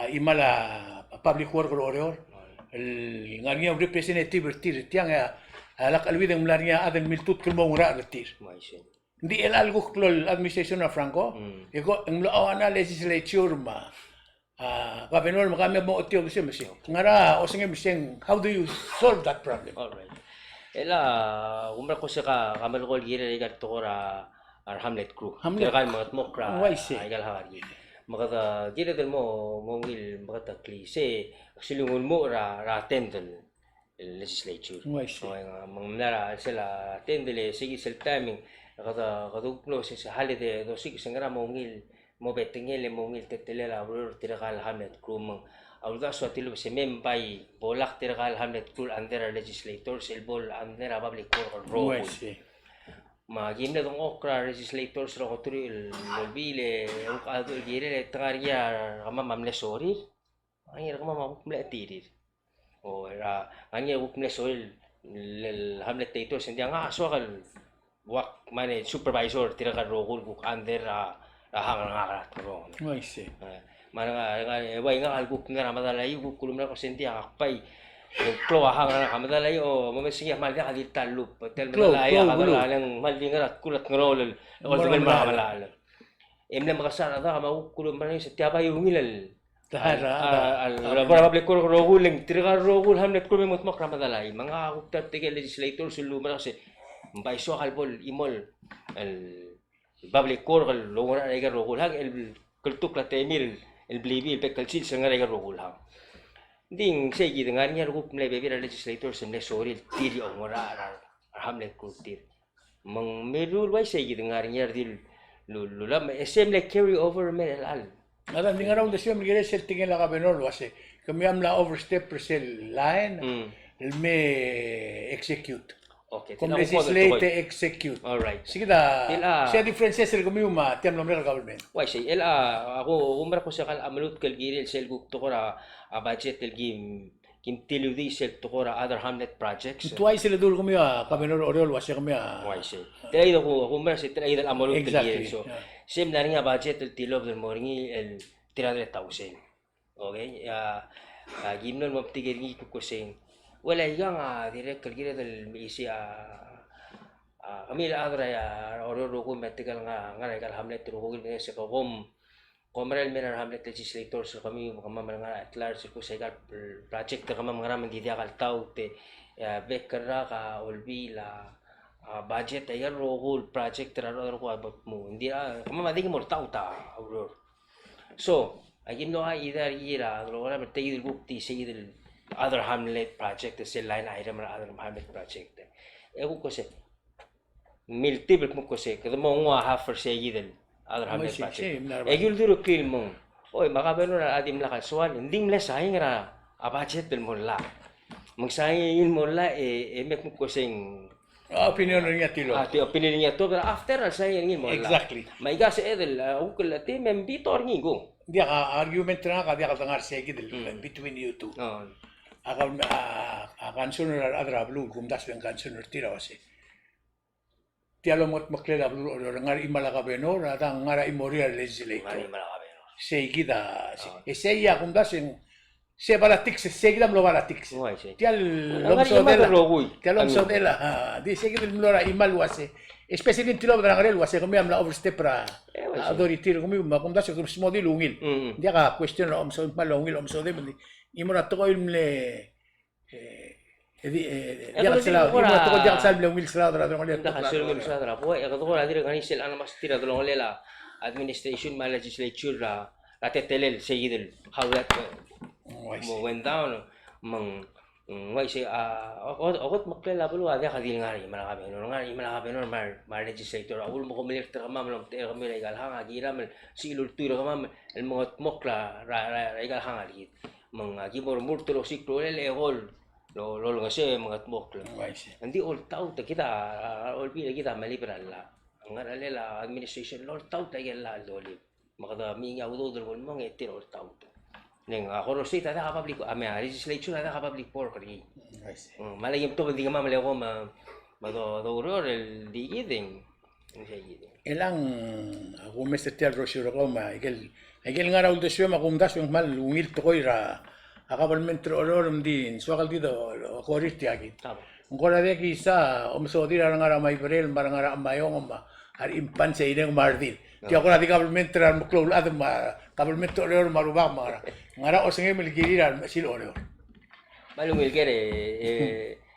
a chimal a public work er a Oreor, el ngar er ngii a representative er tir, tiang a, a lak cheleuid e ng mla er ngii a chad el miltutk el mo oungerachel er tir. Uaisei. Ng di chelecha el kuk klou el administration er a Franco, mm, e ko, e ng mlo ua ngii a legislature me a, a, governor me ka me mo otiou el uasei me sei. Ngera osengem el sei, how do you solve that problem? All right. Chelecha, a, kumerang ko se ka, ka melekoi el kirel aika el tekoi er a, a re Hamlet crew. Hamlet. Tirka el mengetmokl er a, uaisei, aika el high er kid. Me kede kired el mo, mo ungil meketeklii se, actually ng ulemuchel er a, er a attend el legislature. Uaisei. Oi, ng, me ng mla er a sel attend el, se kid sel taem e ng, kede, kede kuk mlo se, se holiday, dosiik se ngera mo ungil, mo betengel e mo ungil teletelel a ureor er tirka el Hamlet crew me ng. A uldasu a tilobed se me ng bai bo lak tirka el Hamlet crew el under a legislator, sel bo el under a public work el rokui. Uaisei. Me aki mle dengchokl er a legislators er a kot el olbiil e kuk a dul kirel e te ngar er ngii a kemam a mle sorir. Ngar er ngii a kemam a kuk mle chetirir. O, er a, ngar er ngii a kuk mle sorir el, el hamlet legislators, ng diak a soak el ua kmal supervisor, tirka el rokui el kuk under er a, er a hang er ngak er a terong. Oi, se. E, me a rengar, rengar, e, bai ngak el kuk mla er a medal a iou, kuk kulemerang el kmo se ng diak, ak bai, e, klou a hang er ngak a medal a iou, o, mo mesengei a kmal diak a di ta el lub, tel medal a iou, klou, a medal a iou, ng kmal di ngar er a kuk el ngerol el, el, el, e mle mekesai a dak me a kuk kulemerang el kmo se tia bai ungil el, a, a, a, a, a, public work el rokui el, tirka el rokui el hamlet el kuk me mengedmokl er a medal a iou, me ngak a kuk ta er tirke el legislators el ulemerang el kmo se, ng bai soak el bo el chimo el, el public work el oungerachel er aike el rokui el hang, el kltukl a temir el, el blibii el bek el sils el ngar er aike el rokui el hang. Ng di ng sei kid, ngar er ngii a kuk mle bebil er a legislators el mle sorir el tir a oungerachel er a, er a hamlet el kuk tir. Me ng mirruul el uaisei kid, ngar er ngii a redil el, el, el, el, e se mle carry over el mei er chelecha el. A, ng di ngar er a uldesuem el kirel sel tekingel a governor el uase kemiu a mla overstep er sel line, mm, el me execute. Okay, kom legislate e execute. All right. Sei kid a, sei a differences er kemiu me tia el mlo merek el government. Uaisei, el a, a ku, ku merek el kmo se kmal a meluut el kirel sel kuk tekoi er a, a budget el kim kim tiludii sel tekoi er a other hamlet projects. Ng uaisei el dul er kemiu a governor er a Oreor el uase kemiu a. Uaisei. Tia el kuk, kuk mera se tia el kuk meluut el kirel. Exactly. So, yeah, se mla er ngii a budget el tilobed el mo er ngii el three hundred thousand. Okay, a, a, kim mlo metik er ngii el kuk se ng, well, aikang a dirrek el kired el mechisii a, a, kemiu el chad er a Oreor el rokui me tirke el ngar, ngar er aika el hamlet el rokui el mei se kom kom mera el mei er a hamlet legislators er kemiu me kemam el ngar er a at large el kuk se aika el project er kemam ngera me ng di diak el taut e, a, bek el rak a olbiil a, a, budget aika el rokui el project er a rechad el rokui a bo dmu. Ng di a, kemam a di kim oltaut a ureor. So, aki mlo a idea er kid er a delongelel a me tia kid el kuk di sei kid el other hamlet project, sel line item er a other hamlet project. E kuk se, miltibel el kmo kmo se, kede mo nguu a half er sei kid el other hamlet project. E ki uldesuekl el mong. Oi, me a governor a dimlak el soal, ng di mle sain er a budget el mo llach. Me ng sain el mo llach e, e me kmo kmo se ng, a, opinion er ngii a tilobed. A, ti-, opinion er ngii a tilobed, after a sain er ngii el mo llach. Exactly. Me aika sebeched el, a, kuk el, a, te me ng veto er ngii kung. Diak a argument er ngak a diak el dengar sei kid el, mm, between you two. Oh. A, a, a concern er a rechad er a beluu, kumdasu e ng concern er tir a uase tia el omengedmeklel a beluu er a Oreor, ngar er a chimal a governor, a dang ngar er a chimorir a legislator. Ngar er a chimal a governor. Sei kid a, se-, e sei a kumdasu e ng, se politics, sei kid a mlo politics. Tia el omesodel a, tia el omesodel a, a, di sei kid el mlo er a chimal el uase, especially ng tilobed er a ngerel el uase kemiu a mla overstep er a, a, authority er kemiu, me a kumdasu e kemiu a smodii el ungil. Diak a question er a omesodel, kmal ungil omesodel, me ng di, ng mo er a tekoi el mle E, e di, e, e, diak el selaod, diak el selaod er a delongelel. Diak el selaod er a bo, e kede kora dirk ngar er ngii sel unanimous er a delongelel a administration me a legislature er a, er a teletelel sei kid el how that, uh, mo went down, me ng, mm, uaisei, a, o, o, omengedmeklel a beluu a diak di ngar er a chimal a governor, ngar er a chimal a governor me a, me a legislator, a uchul me kom melilt er kemam el omtechei er kemiu er aika el hang, a kiram el sebechir el ultuil er kemam el mengedmokl er a, er a, er a, er aika el hang er kid. Me ng aki mo remurt el osiik a rolel e kol, lo, lolengeseu e mengedmokl. Ng di oltaut, kid a, a, olbiil e kid a melib er a llach. Ngar er a llach a administration el oltaut a ikel llach el dolib. Me kede mei ngii a udoud el kmo ng e tir a oltaut. Le ng a Koror State a diak a public, a me a legislature a diak a public work er ngii. Mm, me a le kim tobed e di kemam el eko me, me do, doureor el di kid e ng Elechang a kumes er tia el rosiu er kau me a ikel, a ikel ngar er a uldesuem a kumdasu e ng kmal ungil tekoi er a, a government er a Oreor me ng di ng soak el di do, do korir tia kid. Ng kora diak kisa omesodir a rengar er a Maiberel me a rengar er a Chemaiong me a rechimpan se ireng me a redil. Tia kora di government er a remeklou el chad me a government er a Oreor me a rubak me a ngar er a, ngar er a osengem el kirir a remechesil Oreor. Me a ungil ker e, e,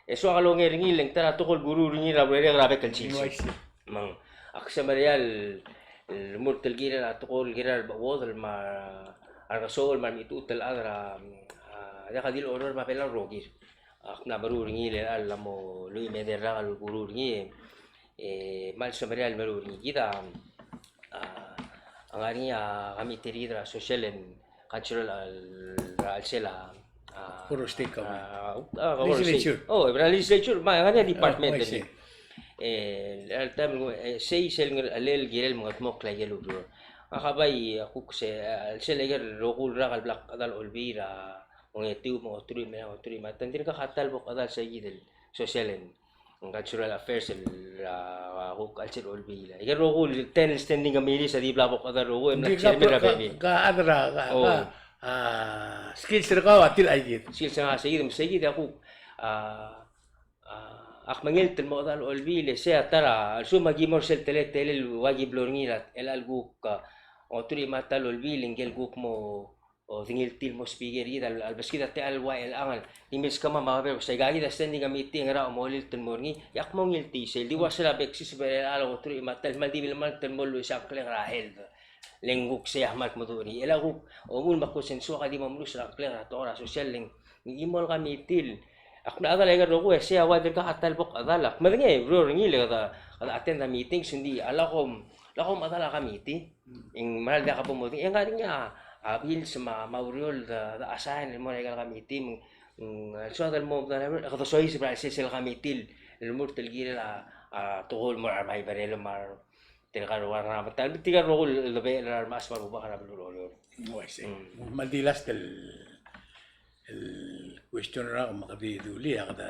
e soak el onger er ngii le ng ta er a tekoi el kuruul er ngii er a urerek er a bek el sils. Me ng, ak semeriar el, el murt el kirel a tekoi el kirel a rebechod el me a rekesoul me a remechitechut el chad er a, a, diak a di el Oreor me a Belau el rokir. Ak mla meruul er ngii el, el mo lluich me a edei el rak el kuruul er ngii, e, kmal semeriar el meruul er ngii. Kid a, a, a ngar er ngii a committee er kid er a social and cultural, a, er a chelsel a, a, Koror State government. A, a, Koror State. Legislature. Oh, er a legislature, me a ngar er ngii a department er ngii. E, el taem el, e, sei sel ngar, a le kirel mengedmokl a ikel ureor. Ngak a bai, a kuk se, a, sel ikel rokui el rak el bla kchedal a Olbiil er a ongetiu me a ongeteruich me a ongeteruich me a ta, ng dirkak a ta el bo kchedal se kid el social and cultural affairs el, a, a kuk a chelsel Olbiil. Ikel rokui el ten standing committees a di bla bo kchedal el rokui, e mla chairman er a bebil. Ka, ka, ka, ka, a, skills er kau a tir a ikid. Skills er kau a se kid, me se kid a kuk, a, a, ak mengilt el mo kchedal a Olbiil, e sei a ta er a, a lsekum a ki mo er sel teletelel el ua ki blo er ngii er a, el a kuk, a, ongeteruich me a ta el Olbiil, e ngike el kuk mo, o, dengiltii el mo speaker er kid, a le, a lebeskid a techall el ua el chang, di milskemam a babier, se aika kid a standing committee e ngera a mo lilt el mo er ngii, e ak mo ngiltii, sel di ua sel a bek siseb er a ongeteruich me a ta el kmal di bilemalt el mo luis a ngklek er a health. Le ng kuk sei a kmal kmeduch er ngii. El a kuk, o, mul me a kuk sensua a di mo melus er a ngklek er a tekoi er a social, le ng, ng chimo el committee el, ak mla chedal a ikel rokui, e sei a ua dirkak a ta el bo kchedal, ak medengei, ureor er ngii le kede, kede attend a meetings, ng di, a lak kom, lak kom chedal a committee. Ng mera el diak bo modengei, e ng ngar er ngii a, a bills me a, me a ureor el de, de assign el mo er a ikel committee, me ng, ng soad el mo, kede soiseb er a sel, sel committee el lmuut el kirel a, a, tekoi el mo er a, me a Iberel me a, tirka el rokui el ngar er a medal, tirka el rokui el debechel er a remaas me a rubak er a beluu er Oreor. Uaisei. Mm. Me ng di last el, el question er a kuk me kede di dulii a kede,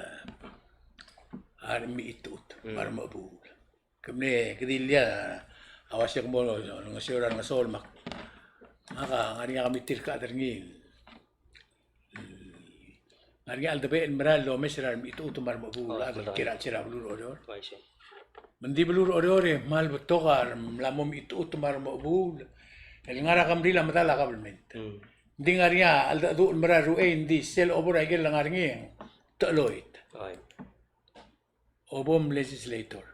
a remechitechut me a remechebuul. Ke mle, ke di lii a uase ke mo olengeseu er a rengeso el mak. Ngak a ngar er ngii a committee el kchad er ngii. Ngar er ngii a cheldebechel el mera el omes er a remechitechut me a remechebuul el chad el kiei er a chelsel a beluu er Oreor. Uaisei. Me ng di beluu er Oreor e kmal betok a remla mo mechitechut me a remechebuul el ngar er a kemeldilel a medal a government. Mm. Ng di ngar er ngii a cheldecheduch el mera el ruchei, ng di sel obo er a ikel ngar er ngii e ng techeloit. Oi. Obom legislator.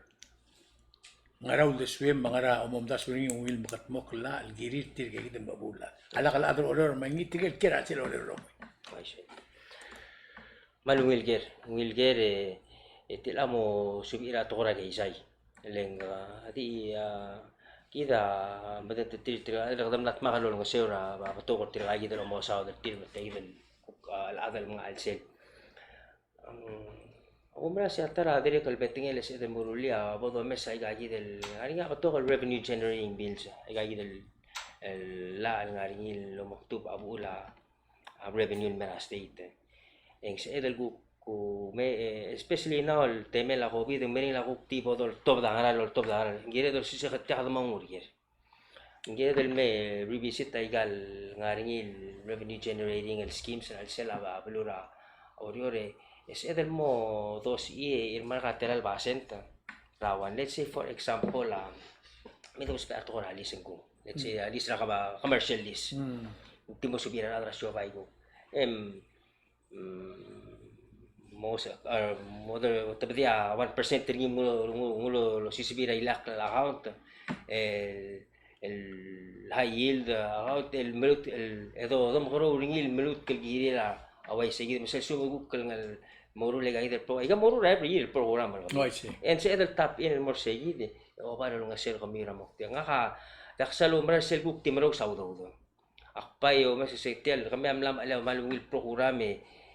Ngera uldesuem me ngera omomdasu er ngii el ungil mekedmokl el kirir tirke kid el mechebuul. A lak el chad er Oreor me ngii tirke el kiei er a chelsel Oreor el rokui. Uaisei. Me a ungil ker, ungil ker e, e tia el mo subir a tekoi er a keizai. Le ng, a, di, a, kid a medengelterir tirka, e kede mla dmak el olengeseu er a, a betok er tirka kid el omesaod er tir me tia kid el, a, chad el menga chelsel. Ng, a kumerang se a ta er a dirrek el betengel e sebeched el meruul a bo domes aika kid el, ngar er ngii a betok el revenue generating bills, aika kid el, el llach el ngar er ngii el omekdubech a uchul a, a revenue el mei er a state. E ng sebeched el kuk, kuk me, e, especially now el temel a COVID, e ng meringel a kuk di bo doltobed a ngera el oltobed a ngera. Ng kired el olsiseb e tia kede mo nguu er ker. Ng kired el me revisit aika el ngar er ngii el revenue generating el schemes er a chelsel a beluu er a Oreor e sebeched el mo dosiik e irmark a tela el basent er a one. Let's say, for example, a, me dousbech a tekoi er a lease ng kuk. Let's say, a lease er a kaba, commercial lease. Mm. Ng di mo subir a rechad er a siobai kuk. Em, mm, mo se, a, mo de, tebedii a one percent er ngii me ng ulu, ng ulu, ng ulu losiseb er a ilak el account, el, el high yield account, el meluut, el, e do, domekerreu er ngii el meluut el kirir a, a uaisei kid, me sel lsekum e kuk el ngar er ngii el meruul aika kid el pro-, aika meruul er a every year el program er kemiu. Oh, I see. E ng sebeched el tap in el mo er sei kid, e oba el olengeseu er kemiu er a moktek. Ngak a, diak sal oumera sel kuk di merous a udoud. Ak bai omes e sei tia el kemiu a mla mechelei a kmal ungil program e,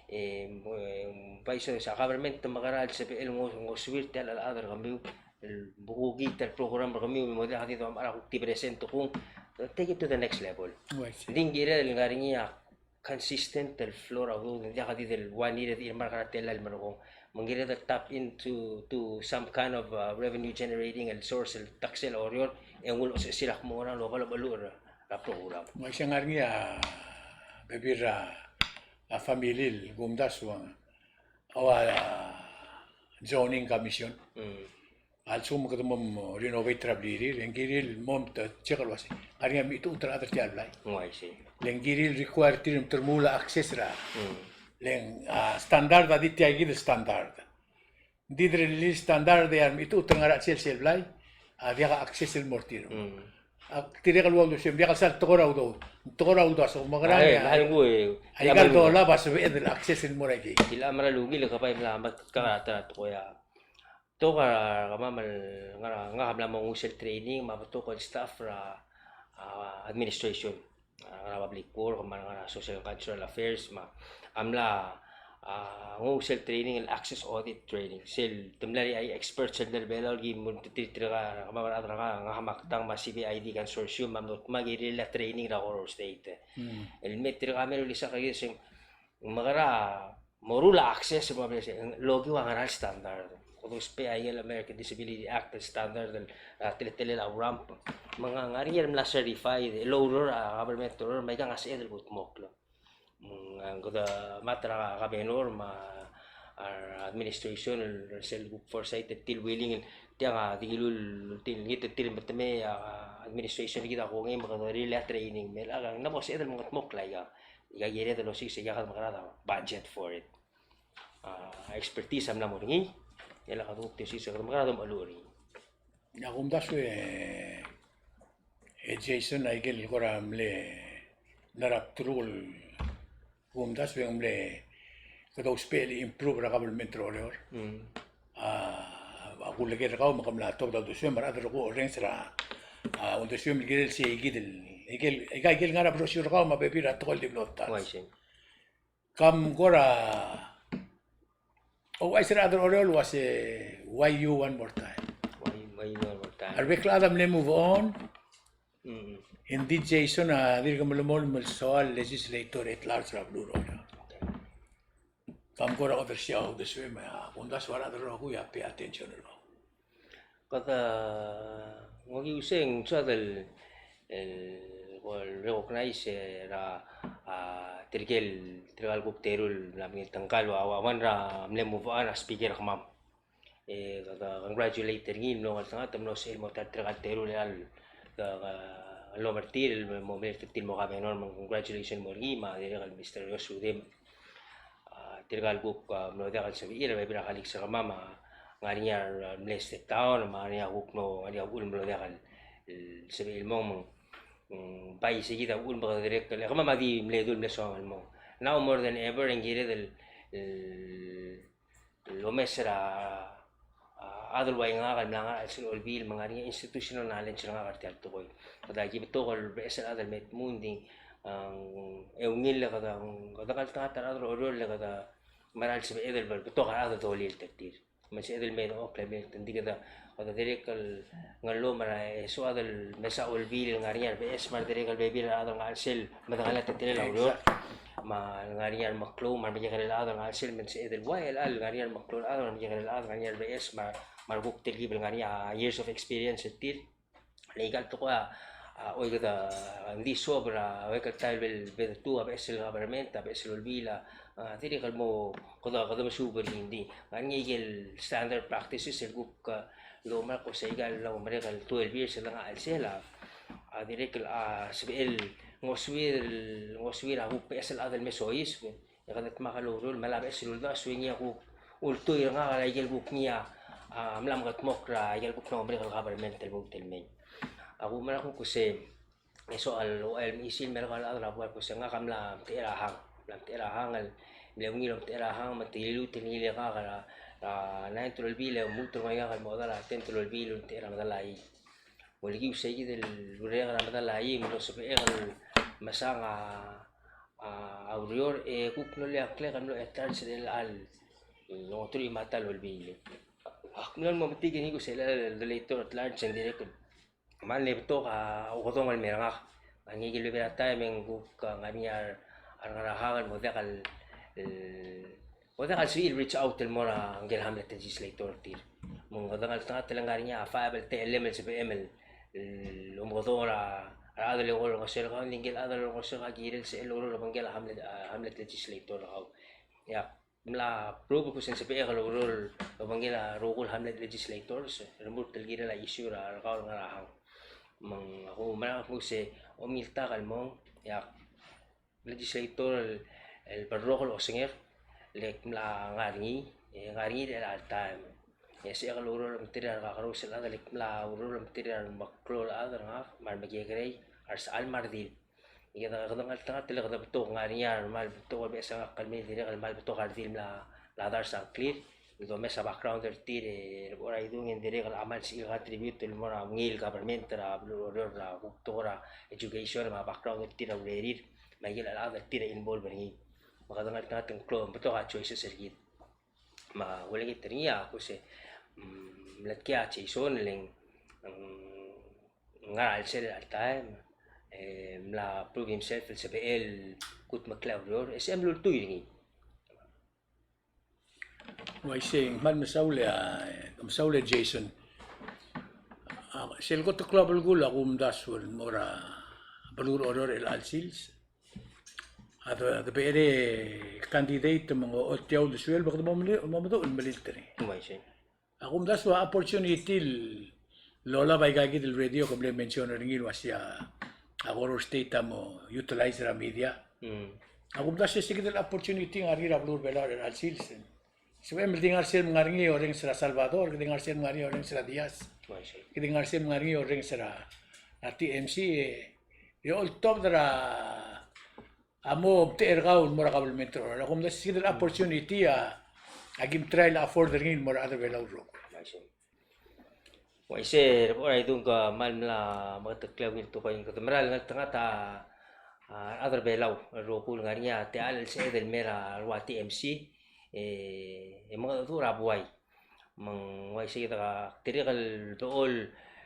e, mo, e, bai se, se a government te mekerang el sebechel el ngo, ngosuir tia el chelechad er kemiu, el bo kuk tia el program er kemiu, el mo diak di domechar a kuk di present kung, take it to the next level. Oh, I see. Ng di ng kired el ngar er ngii a consistent el flow er a udoud, ng diak di del one year e di irmark er a tela el merekong. Me ng kired el tap into, to some kind of, uh, revenue generating el source el ta er a chelsel a Oreor, e ng ulechosechesii a kmo ng ngar er a lebo el beluu er a program. Me se ngar er ngii a bebil er a family el kumdasu a ua zoning commission. Mm. A lsekum kede mo renovate er a blirir, e ng kirir el mo check el uasei, ngar er ngii a mechitechut er a chad er tia el blai. Oh, I see. Le ng kirir el require er tir me te remuul a access er a. Mm. Le ng, a, standard a di tia kid el standard. Ng di derellii el standard e a remechitechut el ngar er a chelsel sel blai a diak a access el mo er tir. Mm. Ak dirrek el ua uldesuem, diak el sal tekoi er a udoud, tekoi er a uldasu, mekerang e, aika el dolab a sebeched el access el mo er a ikei. Chelecha mera el ungil e ke bai mla meketeketang er a ta er a tekoi a, betok a kemam el ngar er a, ngak a mla mo nguu sel training me a betok el staff er a, a, administration. A, ngar er a public work, me a ngar er a social and cultural affairs, me a mla, a, nguu sel training el access audit training. Sel te mla er ngii a expert sel ngar er a Belau el ki mo er tir, tirka, kemam a rechad er ngak, ngak me a Ktang me a C B I D consortium, me a mlo dmak e kirel a training er a Koror State. Mm. El me tirka me a ulisechakl er kid se ng mekera moruul a access, me a mle se, el okiu a ngera el standard. Kede ousbech a ikel American Disability Act el standard el, a, teletelel a ramp. Me ng ngar er ngii el mla certified, el oureor er a government el oureor, me aikang a sebeched el kudmokl. Mm, ng kede mat er a governor me a, a, administration el sel kuk foresight er tir el willing el tiang a di dilu el tir, ngii er tir el me te mei a administration er kid a kongei me kede rirellii a training me a lak ng mo sebeched el mengedmokl a ika. Ika kired el osiik se ika kede mekerang a budget for it. A, expertise a mla mo er ngii, e le kede kuk di osiik se kede mekerang a domecheluch er ngii. Ak omdasu e, e Jason, a ikel kora mle ngar er a bdeluk el kumdasu e ng mle kede ousbech el improve er a government er a Oreor. Mm. A, a kuleker er kau me ke mla tobed a uldesuem me a rechad el rokui a orrenges er a, a, uldesuem el kirel sei kid el, ikel, ika ikel ngar er a brochure er kau me a bebil er a tekoi el di mlo touch. Uaisei. Kam kora ouchais er a rechad er a Oreor el uase, why you one more time? Why, why you one more time? A rebek el chad a mle move on. Mm. Ng di Jason a dirk melemolem el soal legislator at large er a beluu er a Oreor. Kam kora odersii a uldesuem, me a kumdasu a rechad el rokui a pay attention er kau. Kede, ng okiu se ng soad el, el, el recognize er a, a, tirkel, tirkal kuk teru el mla mengedmokl a, a, one er a mle move on a speaker er kemam. E kede congratulate er ngii el mlo ngeltengat el mlo sebechir el mo ta er tirkal teru el, el, el, el lomer tir el mo mle er tir el mo governor, me ng congratulation mo er ngii me a dirrek el Mister Yosudem. A, tirkal kuk, a, mlo diak el sebechir, a bebil er a colleagues er kemam a ngar er ngii a mle step down, me a ngar er ngii a kuk mlo, ngar er ngii a uchul el mlo diak el, el sebechir el mong, me ng, mm, bai se kid a uchul me kede dirrek el, e kemam a di mle dul mle soam el mong. Now more than ever, e ng kired el, el, el omes er a, a, chad el ua ngak el mla ngar er a chelsel olbiil me ng ngar er ngii a institutional knowledge er ngak er tia el tekoi. Kede aki betok el beches el chad el me dmu, ng di, a, e ungil e kede, kede ngeltengat a rechad er a Oreor e kede mera el sebeched el betok a rechad el dolil er tir. Me ng sebeched el me dechokl e me, ng di kede, kede dirrek el ngar er a, e soad el mesa olbiil el ngar er ngii a rebeches me a redirrek el bebil er a rechad el ngar er a chelsel, me de ngar er a teletelel a ureor. Me a ngar er ngii a remeklou me a remekekerei el chad el ngar er a chelsel, me ng sebeched el ua el ngar er ngii a remeklou el chad me a remekekerei el chad, ngar er ngii a rebeches me a, me a rekuk telkib el ngar er ngii a years of experience er tir. Le ikal tekoi a, a, oi kede, a, ng di suobel er a, oi kede taem el bedetuu a beches el government, a beches el olbiil a, a, dirrek el mo, kede, kede mesuub er ngii, ng di. Ngar er ngii a ikel standard practices el kuk, a, lomer el kmo se ikal, lomer el twelve years el ngar er a chelsel a, a, dirrek el, a, sebechel ngosuir, ngosuir a kuk beches el chad el me soiseb. E kede dmak el oureor me a beches el uldasu e ngii a kuk ultuil er ngak er a ikel kuk ngii a, a, mla mekedmokl er a ikel kuk mla mo merek el government el lmuut el mei. A kumerang kuk se, e soal, el me chisil el me er a chad er a buai el kmo se ngak a mla mtechir a hang, mla mtechir a hang el, mle ungil el omtechir a hang me te liluut el ngilai ngak er a, er a nine through twelve e lmuut el ngii ngak el mo chedal a ten through twelve el omtechir a medal a ii. Mo lekiu se kid el urerek er a medal a ii, me ng mlo sebechek el mesang a, a, a ureor, e kuk mlo loia a ngklek el mlo charge er chelecha el, mm, ongeteruich me a ta el olbiil. Ak mlo mo metik e ngii kuk se el, el legislator at large e ng dirrek el kmal mle betok a ukedong el me er ngak. A ngii ikel bebil er a taem e ng kuk, a, ngar er ngii a rengar er a hang el mo diak el, el Kede kal sebechir el reach out el mo er a ngike el hamlet legislator er tir. Me ng kede ngeltengat el ngar er ngii a five el techellem el sebechem el, el omekedong er a, er a rechad el eko el olengeseu er kau, ng di ngike el chad el olengeseu er kau a kirel sel oureor el obengkel a hamlet, a, hamlet legislator er kau. Ia, mla prove el kmo se ng sebechek el oureor el obengkel a rokui el hamlet legislators, el remurt el kirel a issue er a, er kau el ngar er a hang. Me ng, a kumerang el kmo se omiltak el mong, ia, legislator el, el berrokl el osengek, le ak mla ngar er ngii, e ngar er ngii er chelecha el taem. E sebechek el oureor el mterir a rekakerous el chad, le ak mla oureor el mterir a remeklou el chad er ngak, me a remekekerei, a resechal me a redil. E kede, kede ngeltengat el kede betok, ngar er ngii a kmal betok el beches el ngak el mei, dirrek el kmal betok a redil el mla, mla dars a ngklir, el domes a background er tir, e, er a idung e ng dirrek el kmal sebechir el contribute el mo er a ungil government er a beluu er a Oreor er a kuk betok er a education me a background er tir er a urerir, me a ikel chad er tir a involve er ngii. me kede ngeltengat el klou, betok a choices er kid. Me a ulengit er ngii a kuk se, mm, mle tkii a Jason le ng, mm, ngar er a chelsel a taem, e mla prove himself el sebechel el kudmeklii a ureor, e se mle ultuil er ngii. Uaisei, ng kmal mesaul e, a, mesaul e Jason. A, sel kot el klou a belkul a kumdasu el mo er a beluu er Oreor er chelecha el sils a de, de becherei candidate me ng ochotii a uldesuel, me kede mo mle-, mo meduch el melilt er ngii. Uaisei. A kumdasu a opportunity el lolab aika kid el radio ke mle mention er ngii el uasei a Koror State a mo utilize er a media. Mm. A kumdasu e se kid el opportunity a ngar er ngii er a beluu er Belau er chelecha el sils. Sebechem el di ngar sel mngar er ngii e orrenges er a Salvador, ke di ngar sel mngar er ngii e orrenges er a Diaz. Uaisei. Ke di ngar sel mngar er ngii e orrenges er a, a TMC, e, e oltobed er a a mo omtechei er kau el mo er a kabelment er Oreor. A kumdasu e se kid el opportunity a, a kim try el afford er ngii el mo er a rechad er Belau el rokui. Uaisei. Uaisei, er a bo er a idung, ke kmal mla meketeklii a ungil tekoi, kede mera el ngeltengat a, a rechad er Belau el rokui el ngar er ngii a techall el sebeched el mei er a rua TMC, e, e mengedecheduch er a buai. Me ng uaisei kid a dirrek el bo el,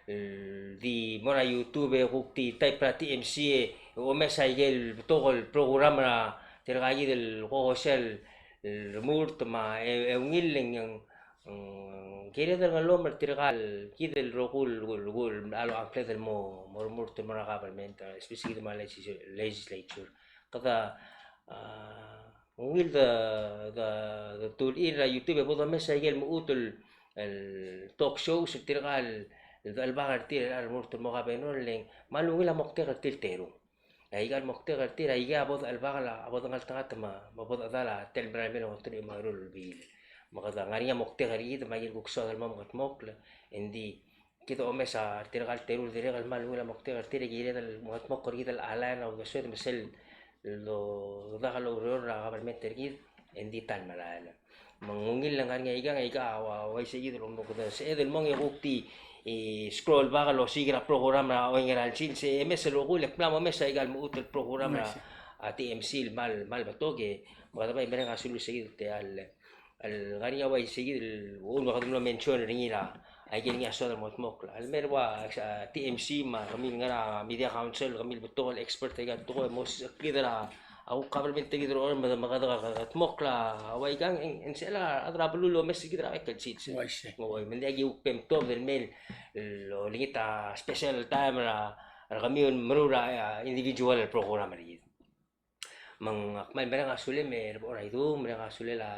el di mo er a YouTube e kuk di type er a TMC e omes a ikel betok el program er a tirka kid el ko-, kosel el remurt me a e, e ungil e ng, ng kired el ngelomel er tirka el kid el rokui el, el, el, a locha ngkled el mo, mo remurt el mo er a government, especially kid el mo er a legis-, legislature. Kede, a, ungil de, de, de tune in er a YouTube e bo domes a ikel mechut el, el talk shows er tirka el, el dechelebak er tir el remurt el mo governor, le ng kmal ungil a moktek er tir el terung. E aika el moktek er tir, aika a bo dechelebak el, a bo dengeltengat me, me bo dechedal a tel merael mei el ongeteruich me a eru el bil. Me kede ngar er ngii a moktek er kid me a ikel kuk soad el mo mekedmokl, e ng di kid a omes a tirka el terung el dirrek el kmal ungil a moktek er tir e kired el mekedmokl er kid el align a uldesued me sel do, dodak el oureor er a government er kid, e ng di ta el merael. Me ng ungil el ngar er ngii a ikang, aika a ua, uaisei kid el omdung, kede sebeched el mong e kuk di, e, scroll back el osiik er a program er a Oingerang el Sils, e mes el rokui e le kmal mo mes aika el mechut el program er a, a TMC el kmal, kmal betok e, me kede bai mereng a saul er se kid el techall el ngar er ngii a uaisei kid el uchul me kede mlo mention er ngii er a, aike el ngii a soad el mo mekedmokl. A le mer a ua, a, TMC me a kemiu el ngar er a Media Council, kemiu el betok el expert er aika el tekoi, mo sebechekid er a, a kuk government er kid el rokui me, me kede, kede, kede mekedmokl a ua ikang, e ng, e ng sebechel a rechad er a beluu el omes er kid er a bek el sils. Uaisei. Oi, me ng diak ki kuk bem tuobed el mei el olengit a special time er a, er kemiu el meruul a, a individual program er kid. Me ng ak kmal mereng a sulem e Rebechor Aidung, mereng a sulel a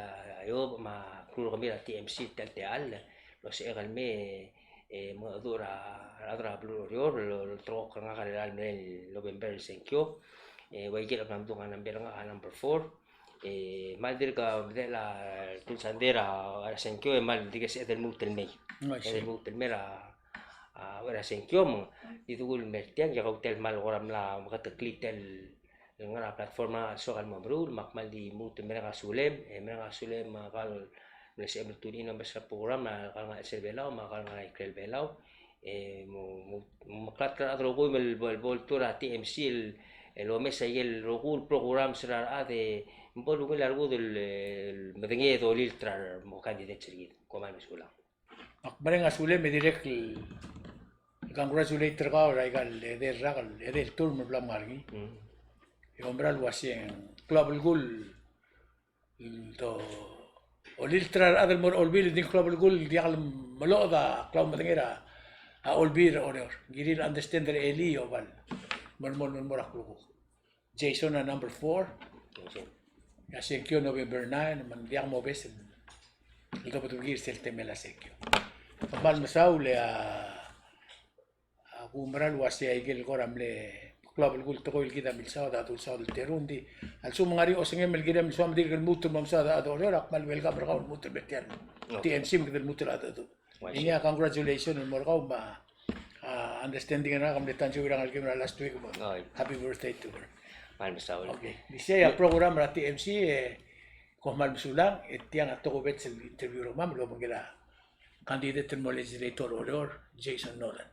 Iob me a crew er kemiu er a TMC el techall el osechek el mei e mengedecheduch er a rechad er a beluu er Oreor el, el ulterekokl er ngak er a merael el November el sengkio. E ua ikel mla mdung a number er ngak a number four. E kmal dirk medechel a ltuu el sandei er a sengkio e kmal dirk sebeched el lmuut el mei. Sebeched el lmuut el mei er a, a, er a sengkio me ng di dukul mer tiang e kau tia el kmal kora mla meketeklii tia el el ngar er a platform er ngak el soak el mo meruul, me ak kmal di lmuut el mereng a sulem, e mereng a sulem, me a kau el mle sebechem el tune in el omes er a program, a kau el ngar er a chelsel Belau, me a kau el ngar er a ikrel Belau, e mo, mo, mo meklatk er a rechad el rokui me bo, bo ltuu er a TMC el, el omes a ikel rokui el programs er a rechad e me bo lungil a rokui el, el medengei e dolilt er a remo candidates er kid. Kom kmal mesulang. Ak mereng a sulem e dirrek el congratulate er kau er aika el edei el rak el edei el term el bla mngar er ngii. Mm. E oumera el uasei ng klou a belkul el do olilt er a rechad el mo er a Olbiil, e di ng klou a belkul el diak el meloched a klaumedengei er a Olbiil er Oreor. Ng kirir el understand er a elii e oba el mo, mo, mo, mo er a klukuk. Jason a number four. Jason. E a sengkio November nine, me ng diak mobes el, el dobedebekii er sel temel a sengkio. Kmal mesaul e a, a kumerang el uasei a ikel kora mle klou a belkul el tekoi el kid a milsaod, a dulsaod el terung, ng di a lsekum ng ngar er ngii a osengem el kirem el soam e dirk el lmuut el mo mesaod a rechad er Oreor, ak kmal welcome er kau el lmuut el mer tiang. Okay. TMC me kede lmuut el cheldecheduch. Uaisei. Ngii a congratulations el mo er kau me a, a, understanding er ngak a mle tansiou er a ngelekem er a last week me. Oi. Happy birthday to her. Kmal mesaul. Okay. Di sei a program er a TMC, e, kom kmal mesulang, e tiang a tokubets el interview er kemam el obengkel a candidate el mo legislator er Oreor, Jason Nolan.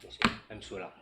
Kmal mesulang.